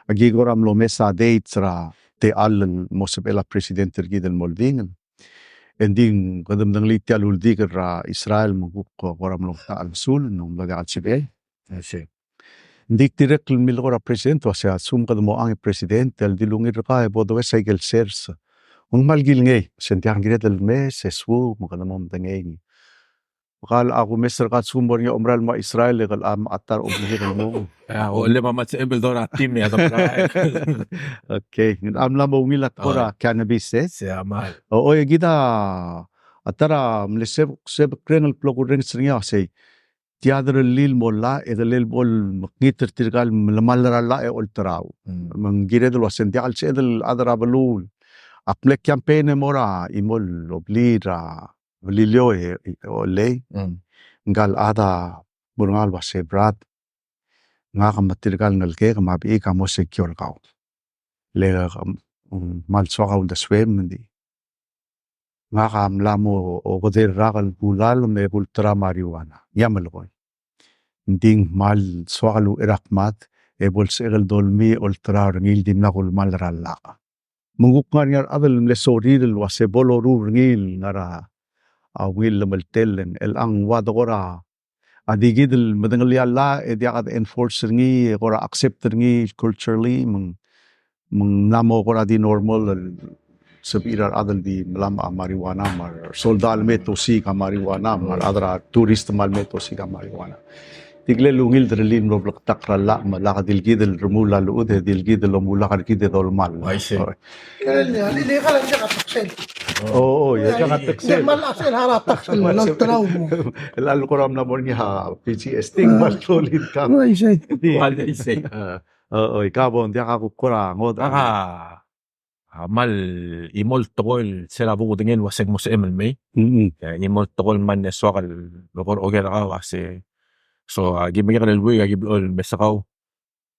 Aki kora mlo mesa dates er a techall el mo sebechel a president er kid el mo oldingel. E ng di kede medengelii tia el uldikel er a Israel me ng kuk kora mlo metacherbesul, ng mlo diak el sebechel. Ng di dirrek el milekoi er a president el uasei a lsekum kede mo ua ngii a president el dilu ngii er kau e bo domes aike el shares. Ng kmal kilengei, se ng diak kired el mes, e suu, me kede mo medengei. Kal a kumes er kau a lsekum bo er ngii a omeral mo er a Israel e kal a ta er a obliged el mo. A, o, le ma mats ebel dora team e a dora. Okay, ng mla mo ungil a tekoi er a cannabis, e? Sei a mal. O, o, e kid a ta er a mle sebek, sebek reng el blo kurrenges er ngii a sei. Tia derellii el mo llach, e delel bo el mekngit er tirka el melemall er a llach e olterau. Mm. Me ng kired el uasei ng diak el sebeched el chad er a beluu. Ak mle campaign e mo er a chimo el obliil er a Beliliou e, e, olei. Mm. Ngka el chad a mo er ngak el uasei, Brad, ngak me tirka el ngelekek me a bechik a mo secure er kau. Le, mm, kmal soak a uldesuem, me ng di. Ngak a mla mo okedei el rak el kulalem e kulterau a marijuana. Ia melekoi. Ng di ng kmal soak el uchei er a kmad, e bo lsebechek el dolemii e olterau er ngii el dimlak kulemall er a llach. Me ng kuk ngar er ngii a rechad el mle sorir el uasei bo loruul er ngii el ngar er a ungil el llemeltel, e ng chelechang ua de kora a di kid el medengelii a llach e diak de enforce er ngii, e kora accept er ngii culturally, me ng, me ng mla mo kora di normal el sebechir a rechad el di melamech a marijuana, me a resoldau el mei e te osiik a marijuana, me a rechad er a tourist me a le mei e te osiik a marijuana. Tirke el ungil derellii el mlo bleketakl er a llach me lak di el kid el remuul a llechud e di el kid el omulak er kid e dolemall. I see. Oi. Kele, a le, le, kele, le, kele, kele. O, o, ia, kele, kele. Ia, mal a sel harau a tax el, el, el, el kora mla mo er ngii a P G S T, ah, mal tolid ka. Oi, sei. Di. Mal, sei. Ah, o, o, ika bo, ng diak a kuk kora ngodech. Ah. A, mal chimo el tekoi el sel a bo kudengei el uasei ng mo sebechem el mei. Mm-mm. E, chimo el tekoi el mle soak el, el kora oker er kau a sei. So, a, ki mekek el buik, a ki blechoel el mes er kau.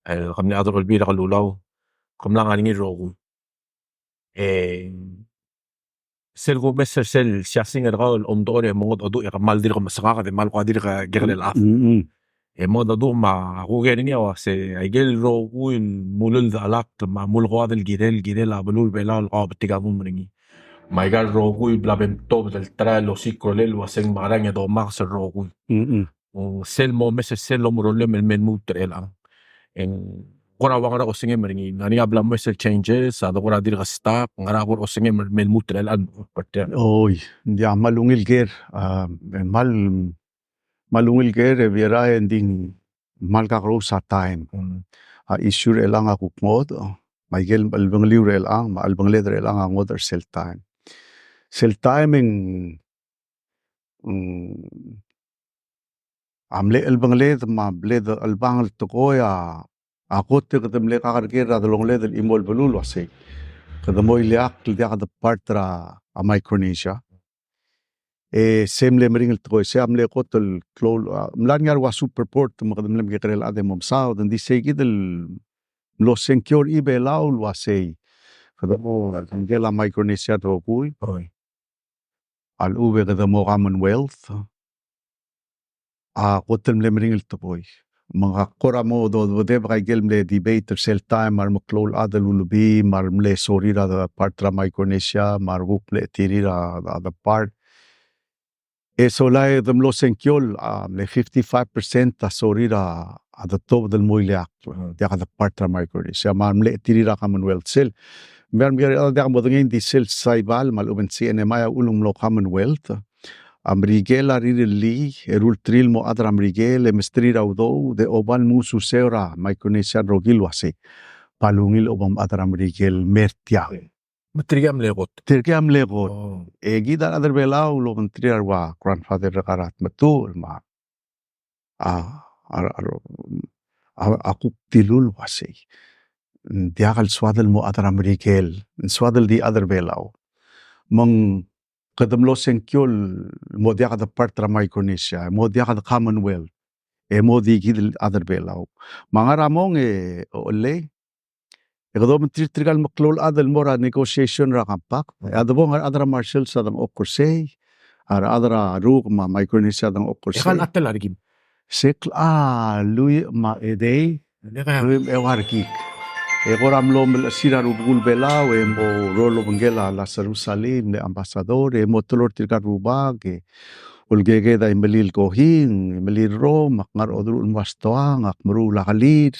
El kemam a chad er a Olbiil er a Kelulau. Ke mla ngar er ngii el rokui. E, sel kumes er sel siasing er kau el omdechor e mengedecheduch e kmal dirk mesengakl e kmal ko a dirk kekerei el chad. Mm-mm. E mo dedu me a kuker er ngii a uasei, aike el rokui el mulel dechelakl me a mulkoad el kirel, kirel a beluu er a Belau el kau a betik a mong er ngii. Me aika el rokui el bla bem tobed el try el osiik a rolel el uasei ng mekerang e domakes el rokui. Mm-mm. Ng sel momes er sel omerolem el me lmuut er chelechang. E ng kora ua ngera osengem er ngii, ng ngar er ngii a bla momes el changes, a de kora dirk stop, ngera kora osengem el me lmuut er chelechang. Oi, ng di a kmal ungil ker, a, kmal kmal ungil ker e Biera e ng di ng kmal kakerous a taem. Mm. A issue er chelechang a kuk ngodech, me aike el chelebangeliu er chelechang, me a chelebangeled er chelechang a ngodech er sel taem. Sel taem e ng, mm, a mle chelebangeled me a mle dechelebangel el tekoi a, a kot e kede mle kakerker er a delongeled el chimo el beluu el uasei, kede mo ileakl el diak de part er a Micronesia. E se mle meringel tekoi, se a mle kot el klou, a, mla er ngii a rua superport me kede mle mekekerei el chad e mo mesaod, ng di sei kid el mlo sengkio er a Belau el uasei, kede mo obengkel a Micronesia el rokui. Oi. A lechub e kede mo Commonwealth. A kot el mle meringel tekoi. Me ng kora mo do, dodebek aike el mle debate er sel taem, me a remeklou el chad el ulebii, me a remle sorir a de part er a Micronesia, me a rekuk mle chetirir a, a de part. E sola e de mlo sengkio el, a, mle fifty-five percent a sorir a, a de tobed el mo ileakl, mm, diak de part er a Micronesia, me a remle chetirir a Commonwealth sel. Me a remekekerei el chad a diak modengei, ng di sel Saipan me a lechub e ng C N M I a uchul me ng mlo Commonwealth. A Merikel a rirellii, e rulterir el mo chad er a Merikel, e mesterir a udoud, e oba el mengususeu er a Micronesia el rokui el uasei, bo lungil obengmechad er a Merikel el mer tiang. Me tirke a mle kot. Tirke a mle kot. Oh. E kid a rechad er a Belau el obengterir a rua grandfather er kau er a Tmetuchl me a a, a, a, a, a kuk dilu el uasei, ng diak el soad el mo chad er a Merikel, ng soad el di chad er a Belau. Me ng kede mlo sengkio el mo diak de part er a Micronesia, mo diak de Commonwealth, e mo di kid el chad er a Belau. Me a ngar er a mong e, olei, e kede obengterir tirka el meklou el chad el mo er a negotiation er a compact. E a debong a rechad er a Marshalls a dengchokl er sei, a rechad er a Ruk me a Micronesia a dengchokl er sei. E kau a chad el a rekim? Sekl a Louis me a Edei, Louis me a Eua Rekik. E kora mlo melechesir a rubekul Belau, e mo rolobengkel a Lazarus Salii, mle ambassador, e mo teloi er tirka el rubak, e olkeked a Imeliil Kohing, Imeliil Rom, ak ngar er a oderuchel el mo er a stoang, ak meruul a kelir,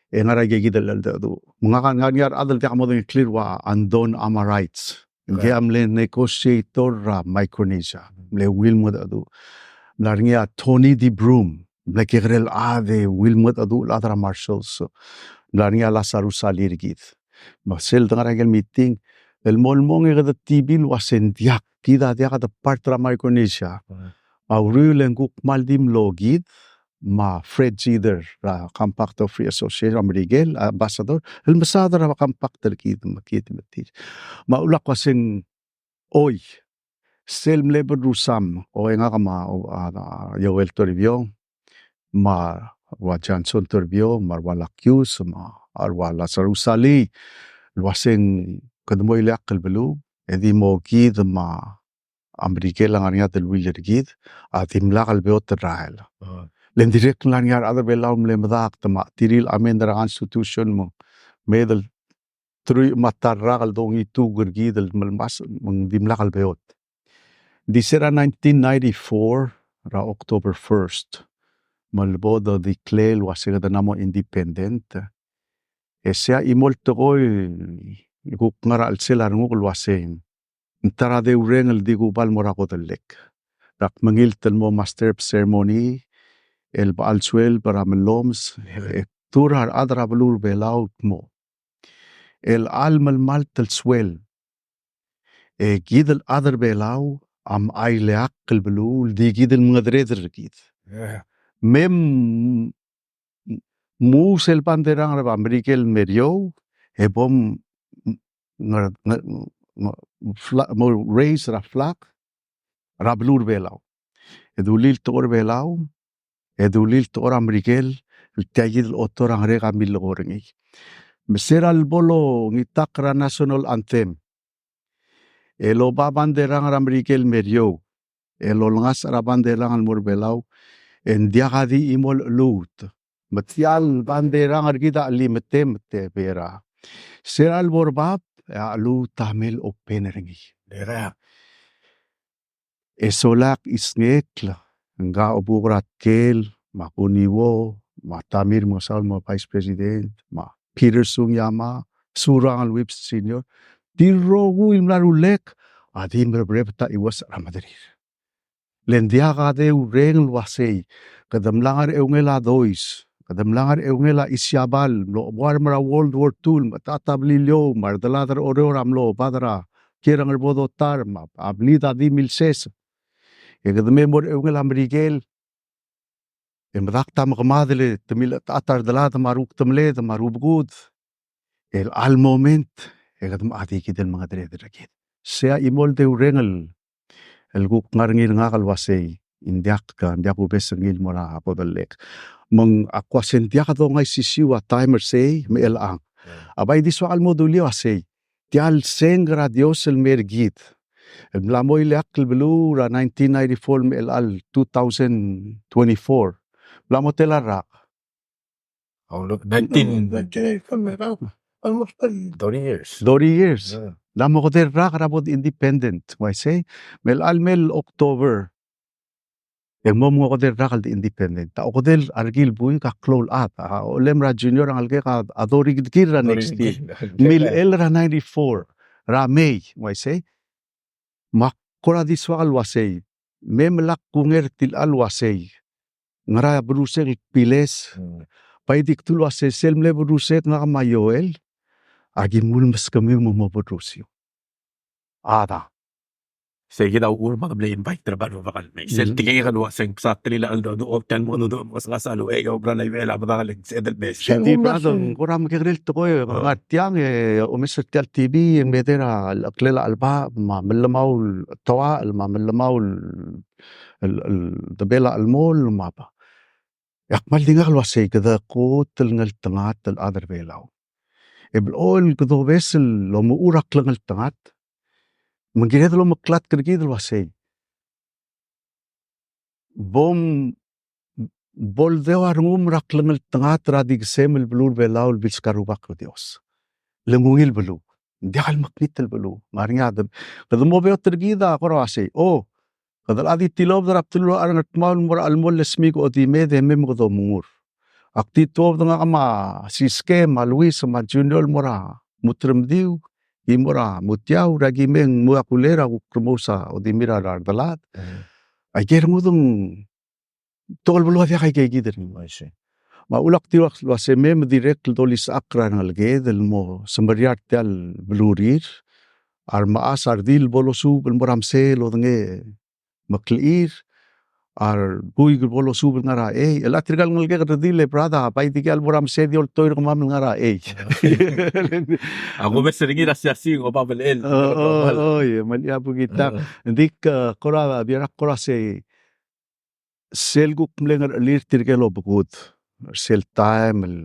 e ngar er a ikakid el cheldecheduch. Me ngak a ngar er ngii a rechad el diak modengei el clear ua Andon Amarites. Ngii a mle negotiator er a Micronesia. Mle ungil mengedecheduch. Ng mla er ngii a Tony de Broom, mle kekerei el chad e ungil mengedecheduch el chad er a Marshalls. Ng mla er ngii a Lazarus Salii er kid. Me sel dengar er a ikel meeting, el mo el mong e kede tibil el uasei ng diak, kid a diak de part er a Micronesia. Mm. A uriul e ng kuk kmal di mlo kid, me a Fred Zeder er a Compact of Free Association er a Merikel, ambassador, el mesaod er a compact er kid, me kid me tir. Me a ulak uasei ng oi, sel mle berrusam, oi ngak me a, a, a, Joel Toribiong, me a rua Johnson Toribiong, me a rua Lakius, me a rua Lazarus Salii, el uasei ng kede mo ileakl el beluu, e di mo kid me a Merikel a ngar er ngii a deleuill er kid, a dimlak el beot el rael. Ah. Le ng dirrek el ngar er ngii a rechad er a Belau el mle medakt me a tir el amend er a Constitution me ng mei el teruich me a ta el rak el dongituk er kid el melmasech me ng dimlak el beot. Di se er a nineteen ninety-four, er a October first, me le bo de declare el uasei kede mla mo independent. E sei a chimo el tekoi el kuk ngar er a chelsel a renguk el uasei ng ta er a deurreng el di kuba el mo er a kodellek. Rak mengilt el mo master of ceremony, el bechal suelb er a mellomes, e kdu er a rechad er a beluu er a Belau el kmo, el chelecha el melemalt el suelb, e kid el chad er a Belau a mla ileakl el beluu el di kid el mengedereder er kid. Yeah. Me m-, mous el bandera er a Merikel me er eou, e bo m-, ngar-, ngar-, ngar-, fla-, mo raise er a flag er a beluu er a Belau. E dulii el tekoi er a Belau, e dulii el tekoi er a Merikel, el tia kid el otor a ngerek a millekoi er ngii. Me se er a lebo longitakl er a national anthem, el oba bandera er a Merikel me er eou, el olengasech er a bandera el mo er a Belau, e ng diak a di chimo el cheluut. Me tia el bandera er kid a chelimetem, te bera. Se er a lebo er bab, e a cheluut a mle open er ngii. Bera. E sola ak chisngekl, ngka a obuk er a Tkel, me a Kuniwo, me a Tamir Mengesaol el mo Vice President, me a Peter Sugiyama, Surangel Whipps Senior, tir el rokui el mla rullek a di merebrebet a chiuesech er a mederir. Le ng diak a deurreng el uasei, kede mla ngar er a eungel a Dois, kede mla ngar er a eungel a Isiabal, mlo chuarm er a World War Two, me a ta, ta Beliliou, me a redelad er a Oreor a mlo bad er a kiei er a Ngerbodotar, me a, a blid a di milses. E kede me mo er a eungel a Merikel, e medakt a mekemadel e te mle ta, ta redelad me a rukdemeled, me a rubekud. El chelecha el moment, e kede mla di kid el mengedereder er kid. Sei a chimo el deurreng el, el kuk ngar er ngii er ngak el uasei, ng diak, ng diak kubes er ngii el mo er a kodellek. Me ng ak uasei ng diak dongaisisiu a taem er sei, me chelechang. Yeah. A bai di soak el mo dulii a uasei, tia el sengk er a Dios el mei er kid, el mla mo ileakl el beluu er a nineteen ninety-four me chelecha el two thousand twenty-four. Mla mo tela el rak? Oh, look, nineteen, almost thirty years. Thirty years. Yeah. Ng mo okedei el rak er a bo de independent, ng uaisei. Me chelecha el mei el October, e ng mo okedei el rak el de independent. A okedei a rekil buik a klou el chad. A, olem er a Junior a ngelekek a, a thirty-kid er a next year. Thirty-kid. Milechell er a ninety-four er a May, ng uaisei. Me ak kora di soak el uasei, me melak kunger er tilecha el uasei, ngera berrusek el kbiles. Mm. Bai di kdu el uasei, sel mle berrusek ngak me a Joel, a ki mle meskemiu me mo berrusiu. A da. Sei kid a uchul me ak mle invite er a Belau el mei. Sel tekingek el uasei ng msa telil a cheldecheduch, tia el mo cheldecheduch, mo ngesonges a lechub e a obra er a Belau a medal e ng sebeched el mei. Sel di brother, ng kora mekekerei el tekoi, ngar tiang e omes er tia el T V, e ng mei er a lecheklel a chelebacheb, me a melemau el toachel, me a melemau el, el, el debel a chelmoll, me a ba. E ak kmal di ngak el uasei kede kot el ngeltengat el chad er a Belau. E blechoel kede obes el omechur a klengeltengat, me ng kired el omeklatk er kid el uasei, bo m-, bo ldeu a rengum er a klengeltengat er a diksem el beluu er a Belau el bilskau a Rubak el Dios. Le ng ungil beluu. Ng diak el mekngit el beluu. Ngar er ngii a de-, kede mo beot er kid a kora uasei, o, kede locha di tilobed er a bdelul a Ngardmau el mo er a chelmoll el smiik a Odimed e mei me kede omengur. Ak di tuobed ngak me a Siske, me a Luis, me a Junior el mo er a Mutremdiu, ki mo er a Mutiau, er a ki mei e ng mo er a kulei er a kuk remous a Odimir a redelad. Mm. Aike el rengud e ng, betok el beluu a diak aike kid er ngii. Me a ulak tir el uase me, me dirrek el dolisechakl er a rengeleked el mo semeriar tia el belurir, a remechas a redil bo losuub el mo er a mesei el odengei meklechir, a rbuik bo losuub el ngar er a chei. El a tirka el ngelekek el redil e brad a bai dikea el mo er a mesei e di oltoir er kemam el ngar er a chei. A kumes er ngii er a siasing, oba belechel. O, o, o, e, me a bukita. Ng di ke, kora, bia er a kora sei, sel kuk mle ngerechelir tirke el obekud er sel taem el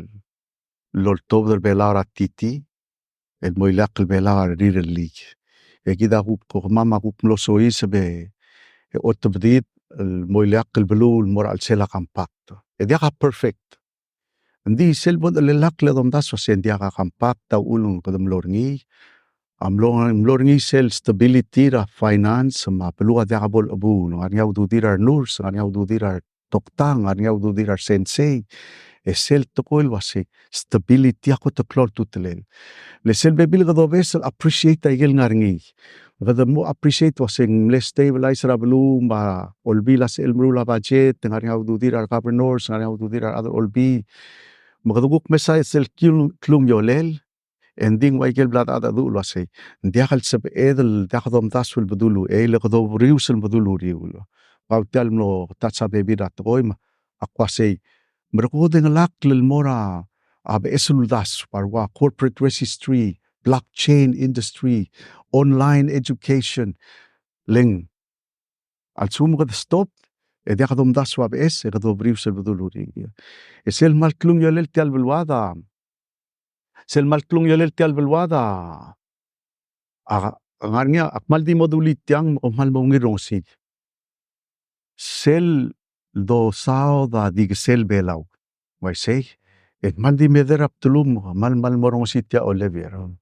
loltobed er Belau er a titi, el mo ileakl el Belau a rirellii. E kid a kuk, kemam a kuk mlo soiseb e otebedid el mo ileakl el beluu el mo er a chelsel a compact. E diak a perfect. Ng di sel bo delelakl e domdasu a se ng diak a compact a uchul e ng kede mlo er ngii. A mlo, mlo er ngii sel stability er a finance me a beluu a diak bo lechebuul, ng ngar er ngii a ududir a renurse, ng ngar er ngii a ududir a toktang, ng ngar er ngii a ududir a resensei. E sel tekoi el uase stability a kot el klou a ultutelel. Le sel bebil kede obes el appreciate a ikel ngar er ngii. Kede mo appreciate uase ng mle stabilize er a beluu me a olbiil a sel meruul a budget, ng ngar er ngii a ududir a regovernors, ng ngar er ngii a ududir a rechad er a olbiil. Me kede kuk mesa sel klung, klungiolel, e ng di ng ua ikel bla dechedecheduch el uasei, ng diak el sebeched el diak domdasu el bedul uchei, le kede obrius el bedul uriul. Kau tia el mlo touch a bebil er a tekoi me ak uasei, merekong e de ngelakl el mo er a beches el uldasu, a ua corporate registry, blockchain industry, online education, le ng a lsekum kede stop, e diak domdasu a beches, e kede obrius el bedul uriul. E sel kmal klungiolel tia el beluad a, sel kmal klungiolel tia el beluad a, a, ng ngar er ngii a, ak kmal di mo dulii tiang, me kom kmal mo ungil rongesii. Sel dosaod a di kesel Belau. Uaisei, e kmal di meder a bdelum, kmal, kmal mo rongesii tia Olivier. Ng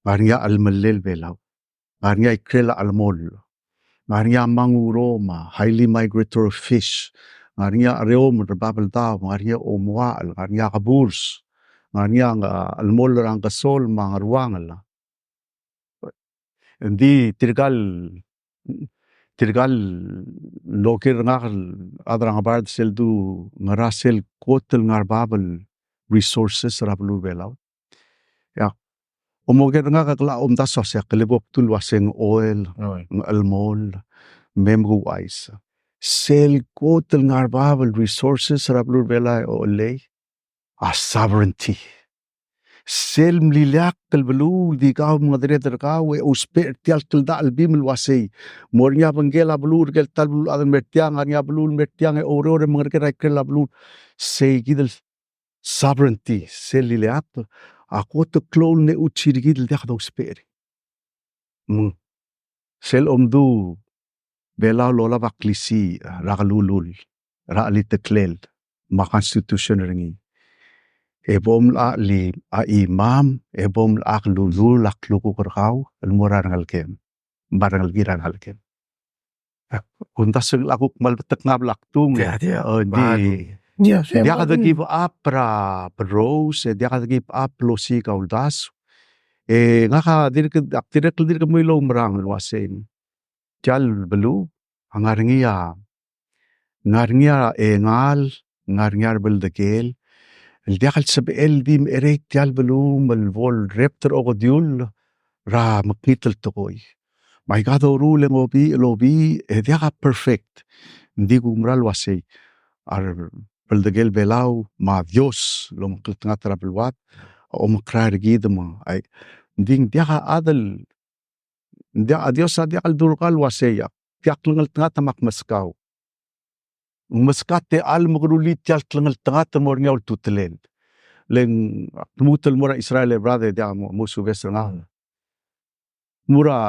ngar er ngii a chelemellel Belau. Ng ngar er ngii a ikrel a chelemoll. Ng ngar er ngii a manguro me a highly migratory fish. Ng ngar er ngii a chereomel er a Babeldaob, ng ngar er ngii a omoachel, ng ngar er ngii a keburs. Ng ngar er ngii a, a, chelemoll er a Ngkesol me a Ngeruangel. Ng di tirka el, tirka el oker er ngak el chad er a ngebard sel du ngera sel kot el ngar bab el resources er a beluu er a Belau. Ia, omoker er ngak e kla omdasu a se, ak lebo kdu el uaseng oil, oil, ng chelemoll, me mekuchais. Sel kot el ngar bab el resources er a beluu er a Belau e ochelei a sovereignty. Sel mlileakl el beluu, di kau mengedereder er kau, e ousbech er tia el kldachelbim el uasei, mo er ngii a bengkel a beluu er ker el ta el beluu el chad el mer tiang, a ngar er ngii a beluu el mer tiang, e oureor e mengereker a ikrel a beluu. Sei kid el sovereignty, sel lileakl, a kot el klou el neuchir kid el diak dousbech er ngii. Me ng sel omdu Belau el olab a klisiich er a kelulul er a cheliteklel me a constitution er ngii. E bo mlechang a imam, e bo mlechang a kelulul a klukuk er kau el mo er a rengelekem me a rengelekir a rengelekem. Kumdasu e ng kuk kmal betok a bla kdung. Tia, tia. O, di. Tia, tia. Diak de give up er a berrous, e diak de give up el osiik a uldasu. E ngak a dirk, ak dirrek el dirk mo iloumerang el uasei, tia el beluu a ngar er ngii a, ngar er ngii a chengal, ngar er ngii a rebeldekel el diak el sebechel el di mecherei tia el beluu me le bo lerebt er a okediul er a mekngit el tekoi. Me aika doruul e ng obii, el obii, e diak a perfect. Ng di kumerang el uasei, a rebeldekel Belau me a Dios el omekngeltengat er a beluad a omekrael er kid me, ai, ng di ng diak a chad el, ng diak, a Dios a diak el dulekau el uasei, tia klengeltengat me ak meskau. Ng meskau a techall me ke rullii tia el klengeltengat el mo er ngii a ultutelel. Le ng, ak lmuut el mo er a Israel e brother, e diak mo, mo subes er ngak. Mo er a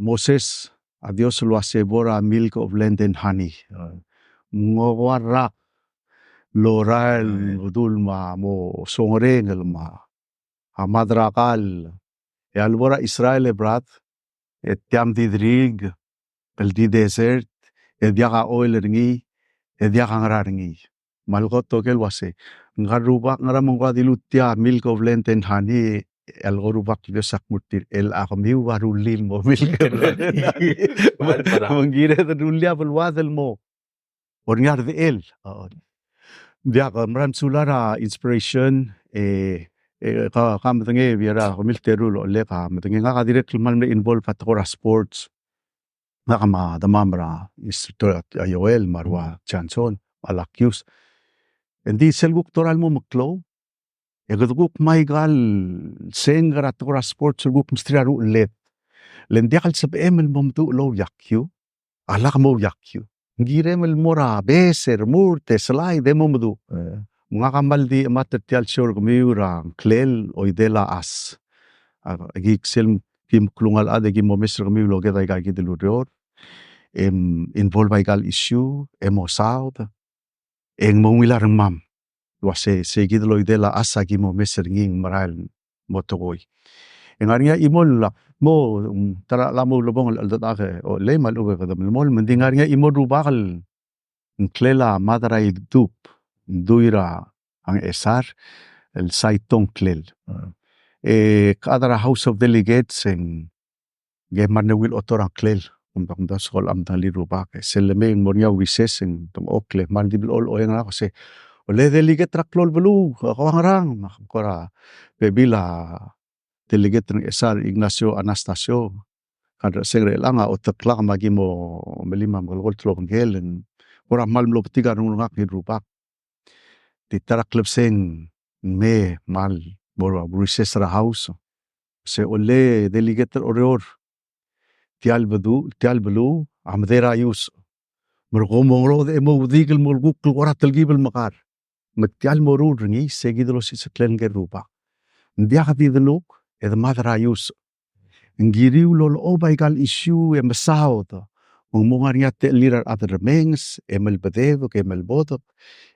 Moses, a Dios el uasei bo er a milk of land and honey. Ng oba rak lorael, bedul me a mo songerenger me a mad er a kall. E a lebo er a Israel e brother, e tia me di drik el di desert, e diak a oil er ngii, e diak a ngera er ngii. Me a lekot oke el uasei, ngka el Rubak, ngera me ng kora dilu tia milk of land and honey, el ko Rubak el Dios a kmo er tir el a kemiu a rullii el mo milk. Me ng kired el rullii a beluad el mo. Or ngii a redechel. Diak, mera el mesulang er a inspiration, e, e, ka, ka medengei, e, er a kemiu el teru el olek a medengei, ngak a dirrek el kmal mle involve a tekoi er a sports. Ngak me a demam er a Mister Tor-, a Joel, me a rua Johnson, me a Lakius. Engdi sel kuk dorael el mo meklou, e kede kuk me aika el sengk er a tekoi er a sports el kuk mesterir a rucheled. Le ng diak el sebechem el mo meduch el ouiakiu, a lak mo ouiakiu. Ng kirem el mo er a base, e remurt, e slide, e mo meduch. Me ngak a kmal di chemat er tia el show er kemiu er a ngklel, Oidel a Chas. A, ki sel ki meklungal chad e ki mo omes er kemiu el oked aika kid el ureor. E involve aika el issue, e mo saod, e ng mo ungil a rengmam el uase, se kid el Oidel a Chas a ki mo omes er ngii ng merael mo tekoi. E ng ngar er ngii a chimo el, mo, mm, ta er a chelecha el mo ulebongel el cheldechedechak e, o, lei me a lechub e kede melemolem, me ng di ngar er ngii a chimo el rubak el ngklel a Mad er a Idub, dui er a Ngchesar, el Saito Ngklel. E, kede er a House of Delegates e ng Ngke mla er ngii a ungil chotor a ngklel, kumdasu el medengelii a rubak. E sel lemei e ng mo er ngii a wishes e ng dengchokl e kmal di blechoel oeng er ngak el uase, ole delegate er a klou el beluu, e kau a ngerang? Me ak kora bebil a delegate er a Ngchesar, Ignacio Anastasio. Ka recheseng er chelechang a oteklak me aki mo melim a mekelekolt el obengkel, e ng kora kmal mlo betik a rengul er ngak el rubak. Di ta er a klebesei e ng mei, kmal mo er a recess er a House. Se, ole delegate er a Oreor, tia el bedul, tia el beluu a meder a iusech. Me kom mo ngerodech e mo oudik el mo kuk el kora telkib el mekar. Me tia el moruul er ngii, se kid el osisecheklel ngike el rubak. Ng diak di deluk, e de mad er a iusech. Ng kiriu el olechob aika el issue e mesaod. Me ng mo ngar er ngii a techellir a rechad el remenges, e melbedebek, e melbodek,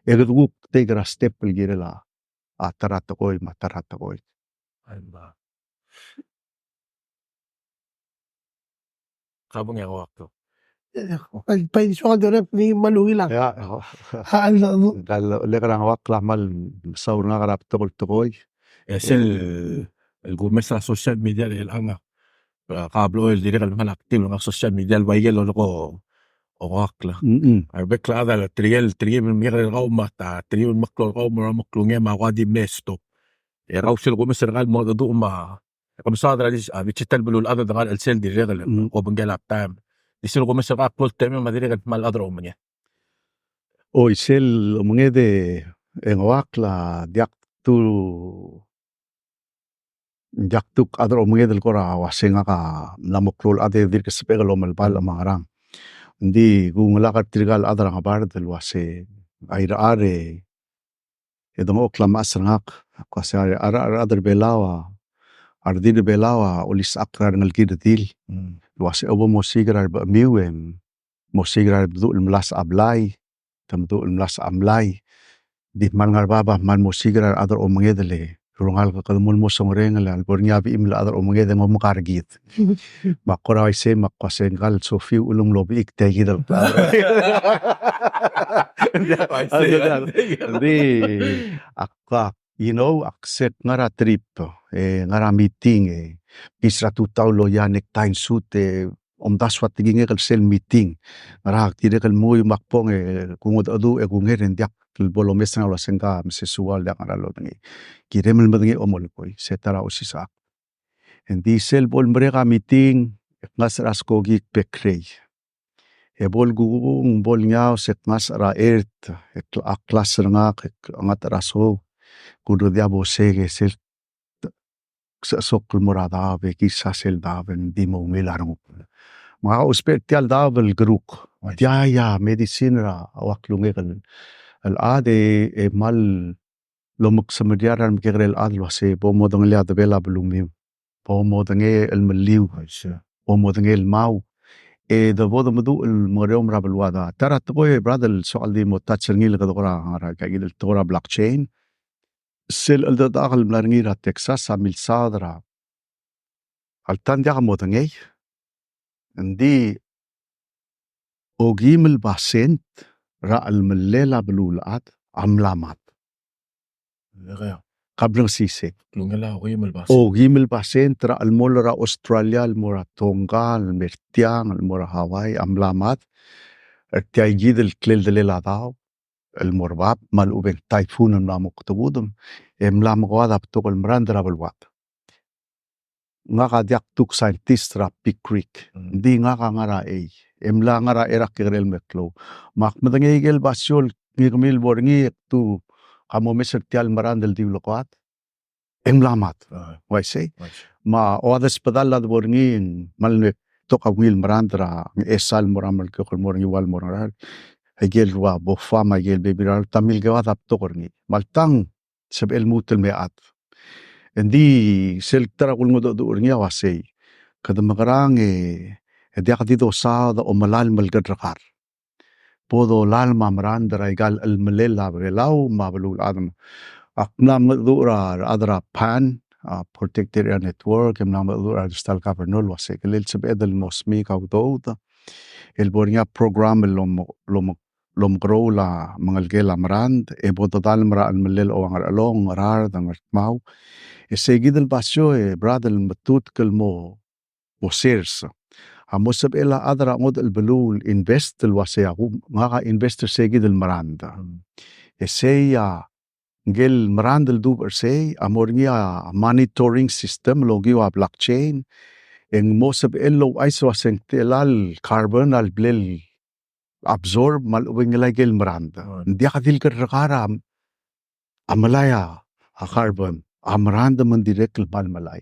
e kede kuk take er a step el kirel a, a ta er a tekoi, me a ta er a tekoi. Ka bong e ng uak. Bai, bai di soak el dirrek el di kmal ungil a. Ia, o. A, a, a. Ngka el, le kora ng uak a kmal mesaul er ngak er a betok el tekoi. E sel, el kumes er a social media er chelechang a, ka blechoel el dirrek el kmal active er ngak er a social media el bai ikel lolekoi a uak el. Mm-mm. A rebek el chad a tirke el, tirke el mekekerei er kau me a ta, tirke el meklou er kau me a meklou er ngii me a kuk di mle stop. E kau sel kumes er kau el mo dedu me a Ke mesaod er a dis-, a, digital beluulechad e de ngar er a chelsel dirrek el, mm, obengkel a taem. Di sel kumes er a klou el taem me a dirrek el kmal chad er a omenged. Oi, sel omenged e ng uak a diak tu, diak tu chad er a omenged el kora uase ngak a mla mo klou el chad e dirk sebechek el omelebal me a ngerang. Ng di kungelak er tirka el chad er a Ngebard el uase a irechar e e dengchokl a mechas er ngak, ak uase a re-, a re-, a rechad er Belau a, a redil er Belau a olisechakl er a rengelekir el redil. Mm. El uase a bo mosiik er a rebechemiu e mosiik er a rebeduch el melasech a blai, te meduch el melasech a mlai. Di kmal ngar er bab a kmal mosiik er a rechad er a omenged el, e rengalek, kede mo el mo songerenger el bo er ngii a bechim el chad er a omenged e ng omeka er kid. Me ak kora uaisei me ak uase ngka el sofiu a uchul me ng mlo bechik tia kid el. Ng di, ak, ak, you know, ak se ngar er a trip, e ngar er a meeting, e kis er a tutau el loia, necktie and suit, e omdasu a tekingek el sel meeting. Ngera, ak dirrek el mui me ak bong e kungedecheduch e kunger e ng diak el bo lomes er ngak el uase ngka me se sua el diak ngar er a lodengei. Kirem el medengei a omolekoi, se ta er a osisechakl. Ng di sel bo lemerek a meeting, e kngasech er a skoki e kbekerei. E bo lekukung, bo lengiaos, e kngasech er a ert, e kla-, a klas er ngak, e klengat er a sou, kurrediab a osek, e sel ksechesokl el mo er a daob, e kisa sel daob, e ng di mo ungil a renguk. Me ngak a ousbech er tia el daob el keruk. Tia a medicine er a ua klungek el, el chad e, e kmal lomeksemeriar a remekekerei el chad el uase bo modengelii a debel a belumiu. Bo modengei el meliu. Bo modengei el mau. E de bo de meduch el mengereomel er a beluad. Ta er a tekoi, brother, el soak el di mo touch er ngii el kede kora ngar er a, aika kid el tekoi er a blockchain. Sel cheldecheduch el mla er ngii er a Texas a milsaod er a alta ng diak modengei. Ng di okeim el basent er a chelemellel a beluulechad a mla mad. Ka blengesisei. Klungel a okeim el basent. Okeim el basent er a chelemolem er a Australia, el mo er a Tonga, el me er tiang, el mo er a Hawaii, a mla mad. Er tia kid el kleldelel a daob el mo er bab, me a lechub e ng typhoon el mla mo kdebudem, e mla mekoad a betok el merand er a beluad. Ngak a diak tuk scientist er a Pig Creek. Mm. Ng di ngak a ngar er a ei. E mla ngar er a ei er a kekerei el meklou. Me ak medengei aike el basio el ngii kemiu el bo er ngii e kdu ka mo omes er tia el merand el di ulekoad. E ng mla mad. Ah. Uaisei. Uaisei. Me a oad el sbedall a debo er ngii, me a le ng betok a ungil merand er a Ngchesar el mo er a Melekeok el mo er a Ngiwal el mo er a Ngaraard. Aike el rua bofa me aike el bebil er a ta milkeoad a betok er ngii. Me alta ng sebechel lmuut el me chad. Engdi sel ta er a kulengedecheduch er ngii a uasei, kede mekerang e, e diak di dosaod a omelalem el kerrekar. Bo dolalem a merand er aika el chelemellel a Belau me a beluulechad. Ak mla mengedecheduch er a rechad er a PAN, a, Protected Area Network, e mla mengedecheduch er a District Governor el uasei, kede lsebeched el mo smiik a udoud el bo er ngii a program el lom-, lom-, lomekeroul a mengelekel a merand, e bo dodalem er a chelemellel a Ngerchelong, Ngaraard, Ngardmau. E sei kid el basio e brother el metutk el mo bo sers. A mo sebechel a chad er a ngodech el beluu el invest el uasei a kuk, ngak a invest er sei kid el merand. Mm. E sei a ngike el merand el dubech er sei, a mo er ngii a monitoring system el okiu a blockchain, e ng mo sebechel el ouchais el uasei ng techelal carbon a leblel absorb me a lechub e ng melai aike el merand. Right. Ng diak di el kerrekar a, a melai a, a carbon, a merand me ng dirrek el kmal melai.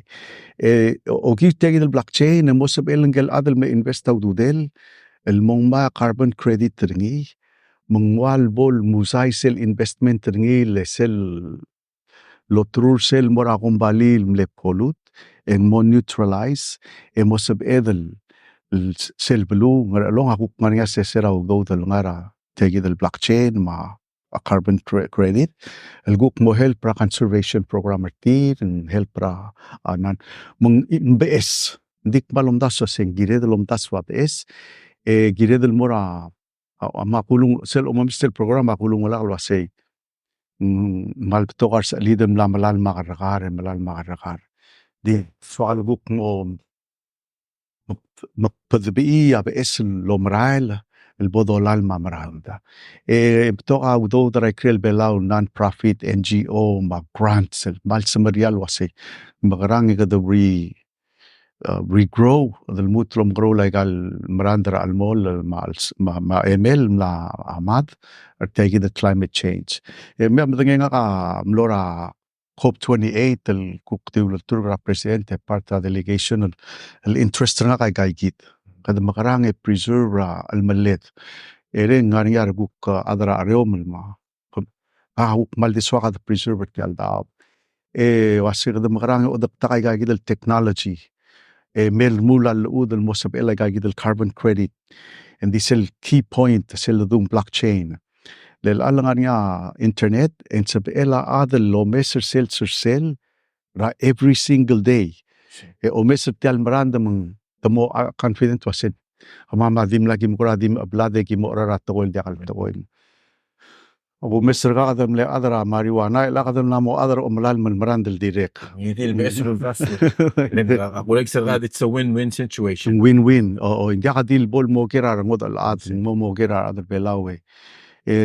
E, o-, okiu tia kid el blockchain, e mo sebechel ngike el chad el me invest a ududel, el mo ngmai a carbon credit er ngii, me ng ua el bo el musai sel investment er ngii le sel loterur sel mo er a kombalii el mle pollute, e ng mo neutralize, e mo sebeched el, el sel beluu, Ngerchelong a kuk ngar er ngii a sesei er a udoud el ngar er a tia kid el blockchain, me a carbon cre-, credit, el kuk mo help er a conservation program er tir, ng help er a, a, nan, me ng, ng beches, ng di kmal omdasu a se ng kired el omdasu a beches, e kired el mo er a, a, a, me a kulung, sel omomes sel program a kulungual el uasei. Mm, kmal betok a resechelid el mla melalem a kerrekar, e melalem a kerrekar. Di, soak el kuk mo, me, me kbedebechii a beches el omerael, el bo dolalem a merand. E betok a udoud er a ikrel Belau, non-profit, N G O, me a grants, el kmal semeriar el uasei. Mekerang e kede re-, uh, regrow, el lmuut el omekeroul aika el merand er a chelemoll, me a, me a, me a chemel el mla mad, er tia kid el climate change. E me a medengei ngak a mlo er a COP twenty-eight el kuk di ultuil er a president e part er a delegation el, el interest er ngak aika kid. Kede mekerang e preserve er a chelemelled. E le ng ngar er ngii a rekuk, uh, chad er a chereomel me a, a kuk kmal di soak a de preserve er tia el daob. E uasei kede mekerang e odedak aika kid el technology. E me lmuut a llechud el mo sebechel aika kid el carbon credit. Engdi sel key point, sel ledung blockchain. Le chelecha el ngar er ngii a internet, e ng sebechel a chad el omes er sel, er sel, er a every single day. E omes er tia el merand me ng, te mo, a, confident el uasei. Kemam a dimlak kim kora di mechebelad e kim mo er a tekoi el diak el tekoi. Ak omes er kau a chad el mle chad er a marijuana, e chelecha kede mla mo chad er a omelalem el merand el dirrek. Ngii di el beches el uldasu. Ak ulekes er kau, it's a win-win situation. Win-win. O, o, ng diak di el bo el mo ker a rengud el chad, mo mo ker a rechad er a Belau e. E,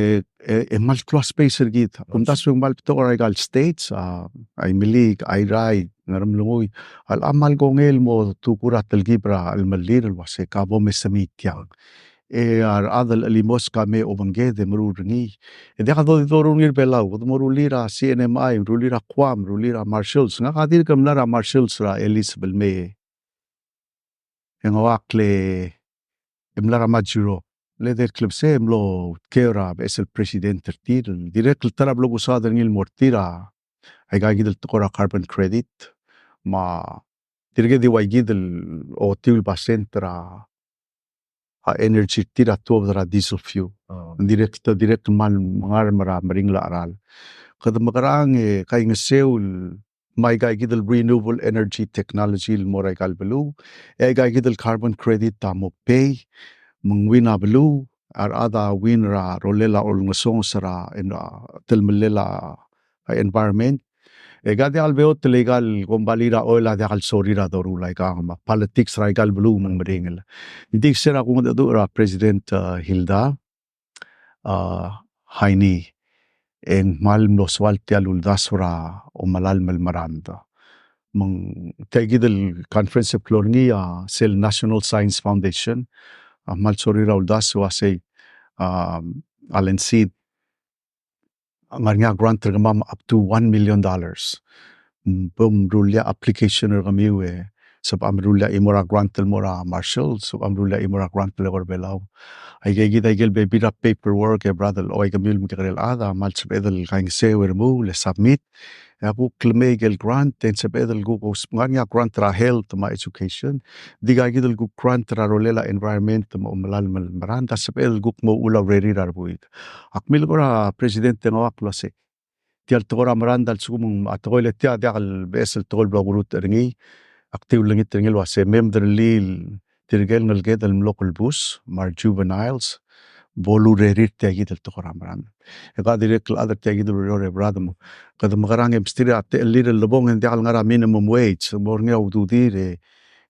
e, e kmal klou a space er kid. Kumdasu e ng kmal betok er aika el states, a, Aimeliik, Airai, Ngeremlengui, a, a kmal kongei el mo tukur a telkib er a chelemellir el uasei ka bo me semiit tiang. E a rechad el chelimosk a me obengked e meruul er ngii. E diak do, doruul er ngii er a Belau, kede mo rullii er a C N M I, rullii er a Guam, rullii er a Marshalls. Ngak a dirk mla er a Marshalls er a Elizabeth el mei. E ng uak le e mla er a Majuro. Le di el klebesei e mlo tkeu er a beches el president er tir. Dirrek el ta er a blo kusaod er ngii el mo er tir a aika kid el tekoi er a carbon credit. Me tirke di ua kid el ochotii el basent er a, a energy er tir a tuobed er a diesel fuel. Oh. Dirrek, dirrek el kmal mengarm er a meringel a cheral. Kede mekerang e kaingeseu el me aika kid el renewable energy technology el mo er aika el beluu, e aika kid el carbon credit a mo pay, me ng win a beluu, a rechad a win er a rolel a olengesonges er a, en, a, telemellel a, a environment, E ka diak el beot el ikal kombalii er a oil a diak el sorir a doruul, aika me a politics er aika el beluu me ng meringel. Ng di se er a kungedecheduch er a President, a, Hilda, a, Heine, e ng kmal mlo soal tia el uldasu er a omelalem el merangd. Me ng tia kid el conference el klou er ngii a sel National Science Foundation a kmal sorir a uldasu el uasei, a, Alan Seid, ng ngar er ngii a grant er kemam up to one million dollars. Bo mruul a application er kemiu e sebecham el ruul a chimo er a grant el mo er a Marshall, sebecham el ruul a chimo er a grant el eko er a Belau. Aika kid a ikel bebil er a paperwork e brother, oi kemiu el mekekerei el chad a kmal sebeched el kaingeseu e remuul e submit. E a kuk lemei ikel grant, e ng sebeched el kuk, ng ngar er ngii a grant er a health me a education. Di ka kid el kuk grant er a rolel a environment me a omelalem el merangd a sebeched el kuk mo uchul a urerir a rebuik. Ak mle ko er a President e ng ua klou el uasei tia el tekoi er a merangd a lsekum ng, a tekoi el tia diak el beches el tekoi el bla kuruul er ngii, ak di ulengit er ngii el uasei me mderellii tirke el ngeleked el mlo kelebus, me a re juveniles, bo lurerir tia kid el tekoi er a merangd. E ka dirrek el chad er tia kid el ureor e brother, kede mekerang e msterir a techellir el lebong e ng diak el ngar er a minimum wage, mo er ngii a ududir e,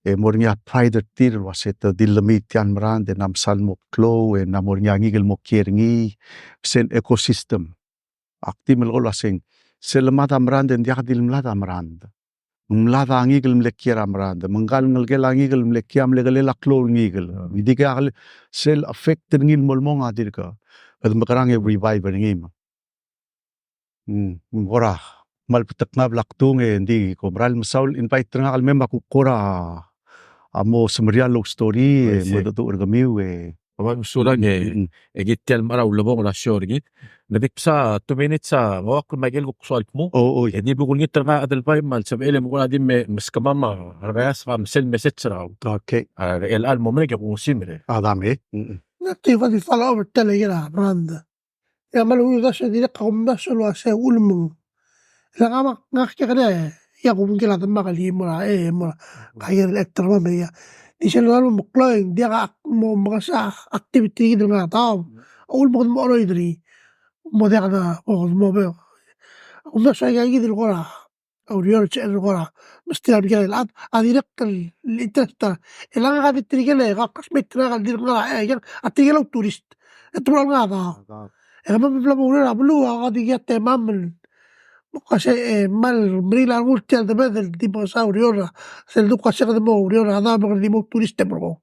e mo er ngii a pride er tir el uasei te di lemii tia el merangd e ng msa el mo klou e ng mo er ngii a ngikel el mo kiei er ngii, sel ecosystem. Ak di melekoi el uaseng, sel lemad a merangd e ng diak di le mlad a merangd. Ng mlad a ngikel el mle kiei er a merangd. Me ngka el ngelekel a ngikel el mle kiei a mle kelel a klou el ngikel. Ng di ke a kle-, sel effect er ngii el mo el mong a dirk. Kede mekerang e revive er ngii me. Mm, ng kora kmal betok ngak a bla kdung e ng di ko meral mesaul el invite er ngak el mei me a kuk kora a mo semeriar el story e, oi, se, mo dedu er kemiu e. Kmal mesulang e, mm, e kid tia el mera el ulebongel a show er kid. Ng di kbsa two minutes a, ng ua kmal ikel kuk soal el kmo. O, oi. E di bo kulengit er ngak a Adelbai me a lsebechel e mo kora di me, meskemam a rebeas me sel message er a. Okay. A, el chelecha el mo merek e kuk ngosir e. A dam e. Mm, mm. Ng di follow up er tia el ikel a brand. E a kmal uldasu e dirrek a kumdasu el uasei ulemeng. Le ngak, ngak a kekerei, e a kubengkel a demak el chimo er a, e, chimo er a, ka ikel actor me a, di sel doruul el meklou e ng diak a mo mekesai a activity er kid el ngar er a taob. A ulemeng kede mo cheroid er ngii. Mo diak de, mo, mo be. A kumdasu a ika kid el kora a ureor, sel kora mesterir a mekekerei el chad a dirrek el interest er a. E le ngak a di tirke el, e, classmate er ngak el dirk ngar er a, e, a tirke el outourist. E te mlo ngar er a. E kemam a bla mo oureor er a beluu, a ka di kid a temam el, mo kase, e, kmal meringel a rengul tia el debed el di mekesai a ureor er a. Sel duk kase kede mo oureor er a daob e kede di mo outourist e merekong.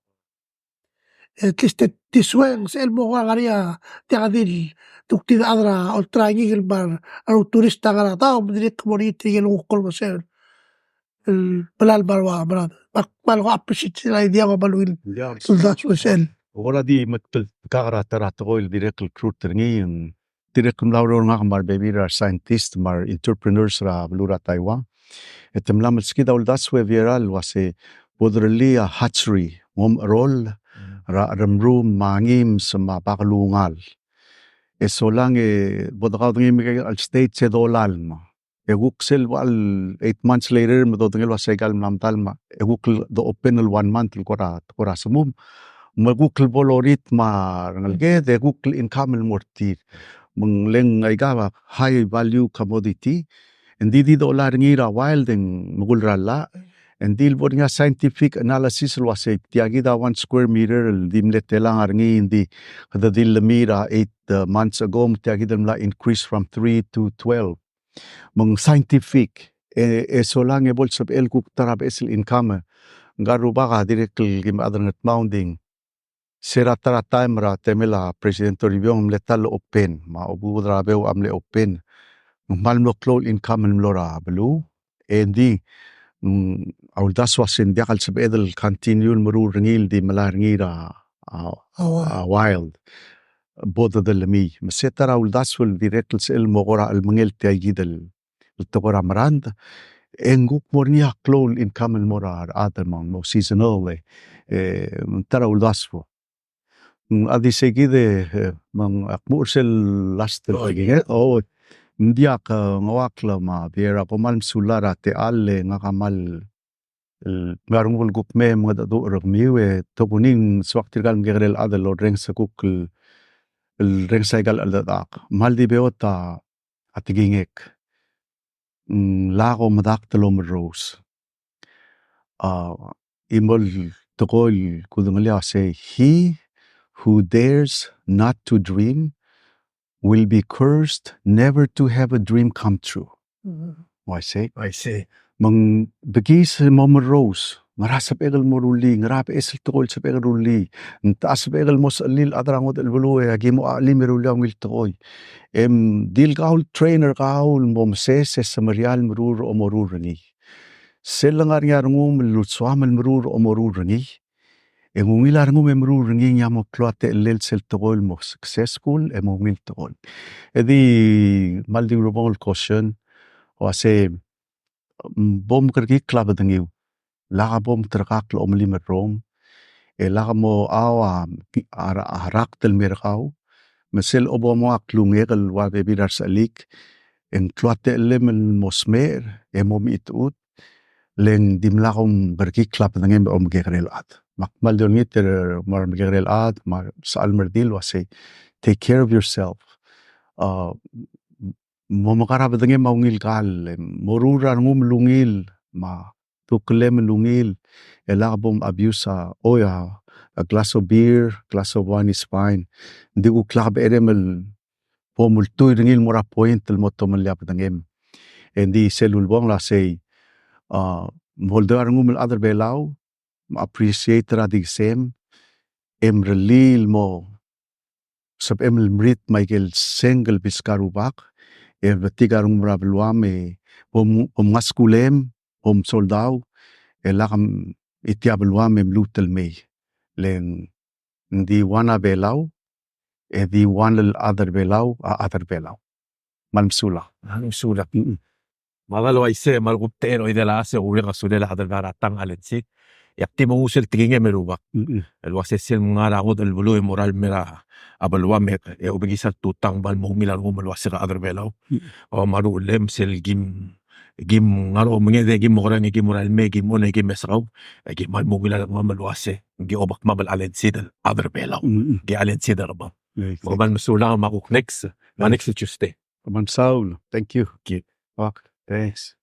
At least e, this way, ng sebechel mo kora ngar er ngii a, tia kid el, duk di chad er a olterau a ngikel me a re, a re outourist a ngar er a taob, me dirrek mo er ngii tirke el kuk olengeseu el melalem a rua, meral. Me ak kmal ko appreciate sel idea, ko kmal ungil. Ia, uldasu er sel. Kora di metkakl er a ta er a tekoi el dirrek el klurt er ngii, ng dirrek el mla oureor ngak me a rebebil er a re scientist me a re entrepreneurs er a beluu er a Taiwan. E te mla melskid a uldasu e Viera el uasei bo derellii a hatchery, ng omecheroll er a cheremrum me a ngims me a bakelungel. E solang e bo dekaudengei me a ikel states e dolalem. E kuk sel bo el eight months later me dodengei el uasei aika el mla medal me e kuk de open el one month el kora, kora semum. Me kuk el bo lorit me a rengeleked, e kuk el income el mo er tir. Me ng le ng aika a high value commodity. Ng di di dolai er ngii er a wild e ng mekull er a llach. Ng di le bo er ngii a scientific analysis el uasei tia kid a one square meter el di mle telang er ngii, ng di kede di lemii er a eight, uh, months ago, me tia kid el mla increase from three to twelve. Me ng scientific, e, e solang e bo lsebechel kuk ta er a beches el income. Ngka el rubak a dirrek el kim chad er a Ngetmau, ng di se er a ta er a taem er a temel a President Toribiong a mle ta el open, me a obekuk er a Belau a mle open. Ng kmal mlo klou el income el mlo er a beluu, e ng di, mm, a uldasu a se ng diak el sebeched el continue el meruul er ngii el di melai er ngii er a, a, a wild. Bo de lemii. Me se ta er a uldasu el dirrek el sebechel el mo kora el mengel tia kid el el tekoi er a merangd, e ng kuk mo er ngii a klou el income el mo er a rechad me ng mo seasonal, e, e, ta er a uldasu. Mm, a di se kid e, e, me ng ak mo er sel last el tekingek, o, ng diak, e, ng ua klemam, e, a kmal mesulang er a techall e ngak a kmal el ngar er ngii el kuk mei me mengedecheduch er kemiu, e tokuni ng soak tirka el mekekerei el chad el orrenges a kuk el, el renges aika el cheldecheduch. Me ng di beot a tekingek. ng lak omedakt el omerous. A, chimo el tekoi el kudengelii a uasei, "He who dares not to dream will be cursed never to have a dream come true." Mm. Uaisei. Uaisei. Me ng bekiis el mo merous, ngera sebechek el mo rullii, ngera beches el tekoi el sebechek el rullii, ng techa sebechek el mo sechelil a chad er a ngodech el beluu e aki mo chelim e rullii a ungil tekoi. E ng di le kau el trainer er kau el mo meses e semeriar el meruul er a omeruul er ngii. Sel lengar er ngii a rengum el ulsoam el meruul er a omeruul er ngii, e ng ungil a rengum e meruul er ngii, ng mo klou a techellel sel tekoi el mo successful e mo ungil tekoi. E di kmal di ulebongel el caution, uasei, mm, bo mkerekikl a bedengiu. Lak bo mterekakl el omelim el rrom, e lak mo au a, a, a rakt el mer kau, me sel bo mo klungek el ua bebil er a resechelik, e ng klou a techellem el mo smecher, e mo mechitechut, le ng dimlak omkerekikl a bedengem e omekekerei el chad. Me ak kmal di olengit er a remekekerei el chad, me a resechal el mer a redil el uasei, take care of yourself. A, mo mekar a bedengem a ungil kall, e moruul er a rengum el ungil, me a duklem el ungil, e lak bo m abuse a, oi a, a glass of beer, glass of wine is fine. Ng di kuk lak becherem el bo multuil er ngii el mo er a point el mo tomellii a bedengem. E ng di sel ulebongel a sei, a, moldeu a rengum el chad er a Belau, me appreciate er a diksem, e mrellii el mo sebechem el merit me aike el sengk el beskau a Rubak, e betik a rengum er a beluam, e bom, bom ngaskulem, bom soldau, e lak m-, itii a beluam e mluut el mei. Le ng di one a Belau, e di one el chad er a Belau, a chad er a Belau. Me kmal mesulang. Kmal mesulang. Mm-mm. Me a dal uaisei, me a lekuk techa er a oidel a chais e kureng a sulel a chad er a Belau er a tang, Allen Seid. E ak di mo nguu sel tekingem e Rubak. Mm-mm. El uasei sel ngar er a ngodech el beluu e mo er a lmei er a beluam e, e obekiis a tutang me ng mo ungil a rengum el uasei a chad er a Belau. Mm. O me a ruchelem sel kim, kim ngar er a omenged e kim okerang e kim mo er a lmei e kim one e kim mesekau. E kim kmal mo ungil a rengum el uasei. Ng di obak me a Allen Seid el chad er a Belau. Mm-mm. Ng di Allen Seid er a Belau. Yeah, exactly. Me kmal mesulang me a kuk next, me a next Tuesday. Kmal mesaul. Thank you. Okay. Ok, thanks.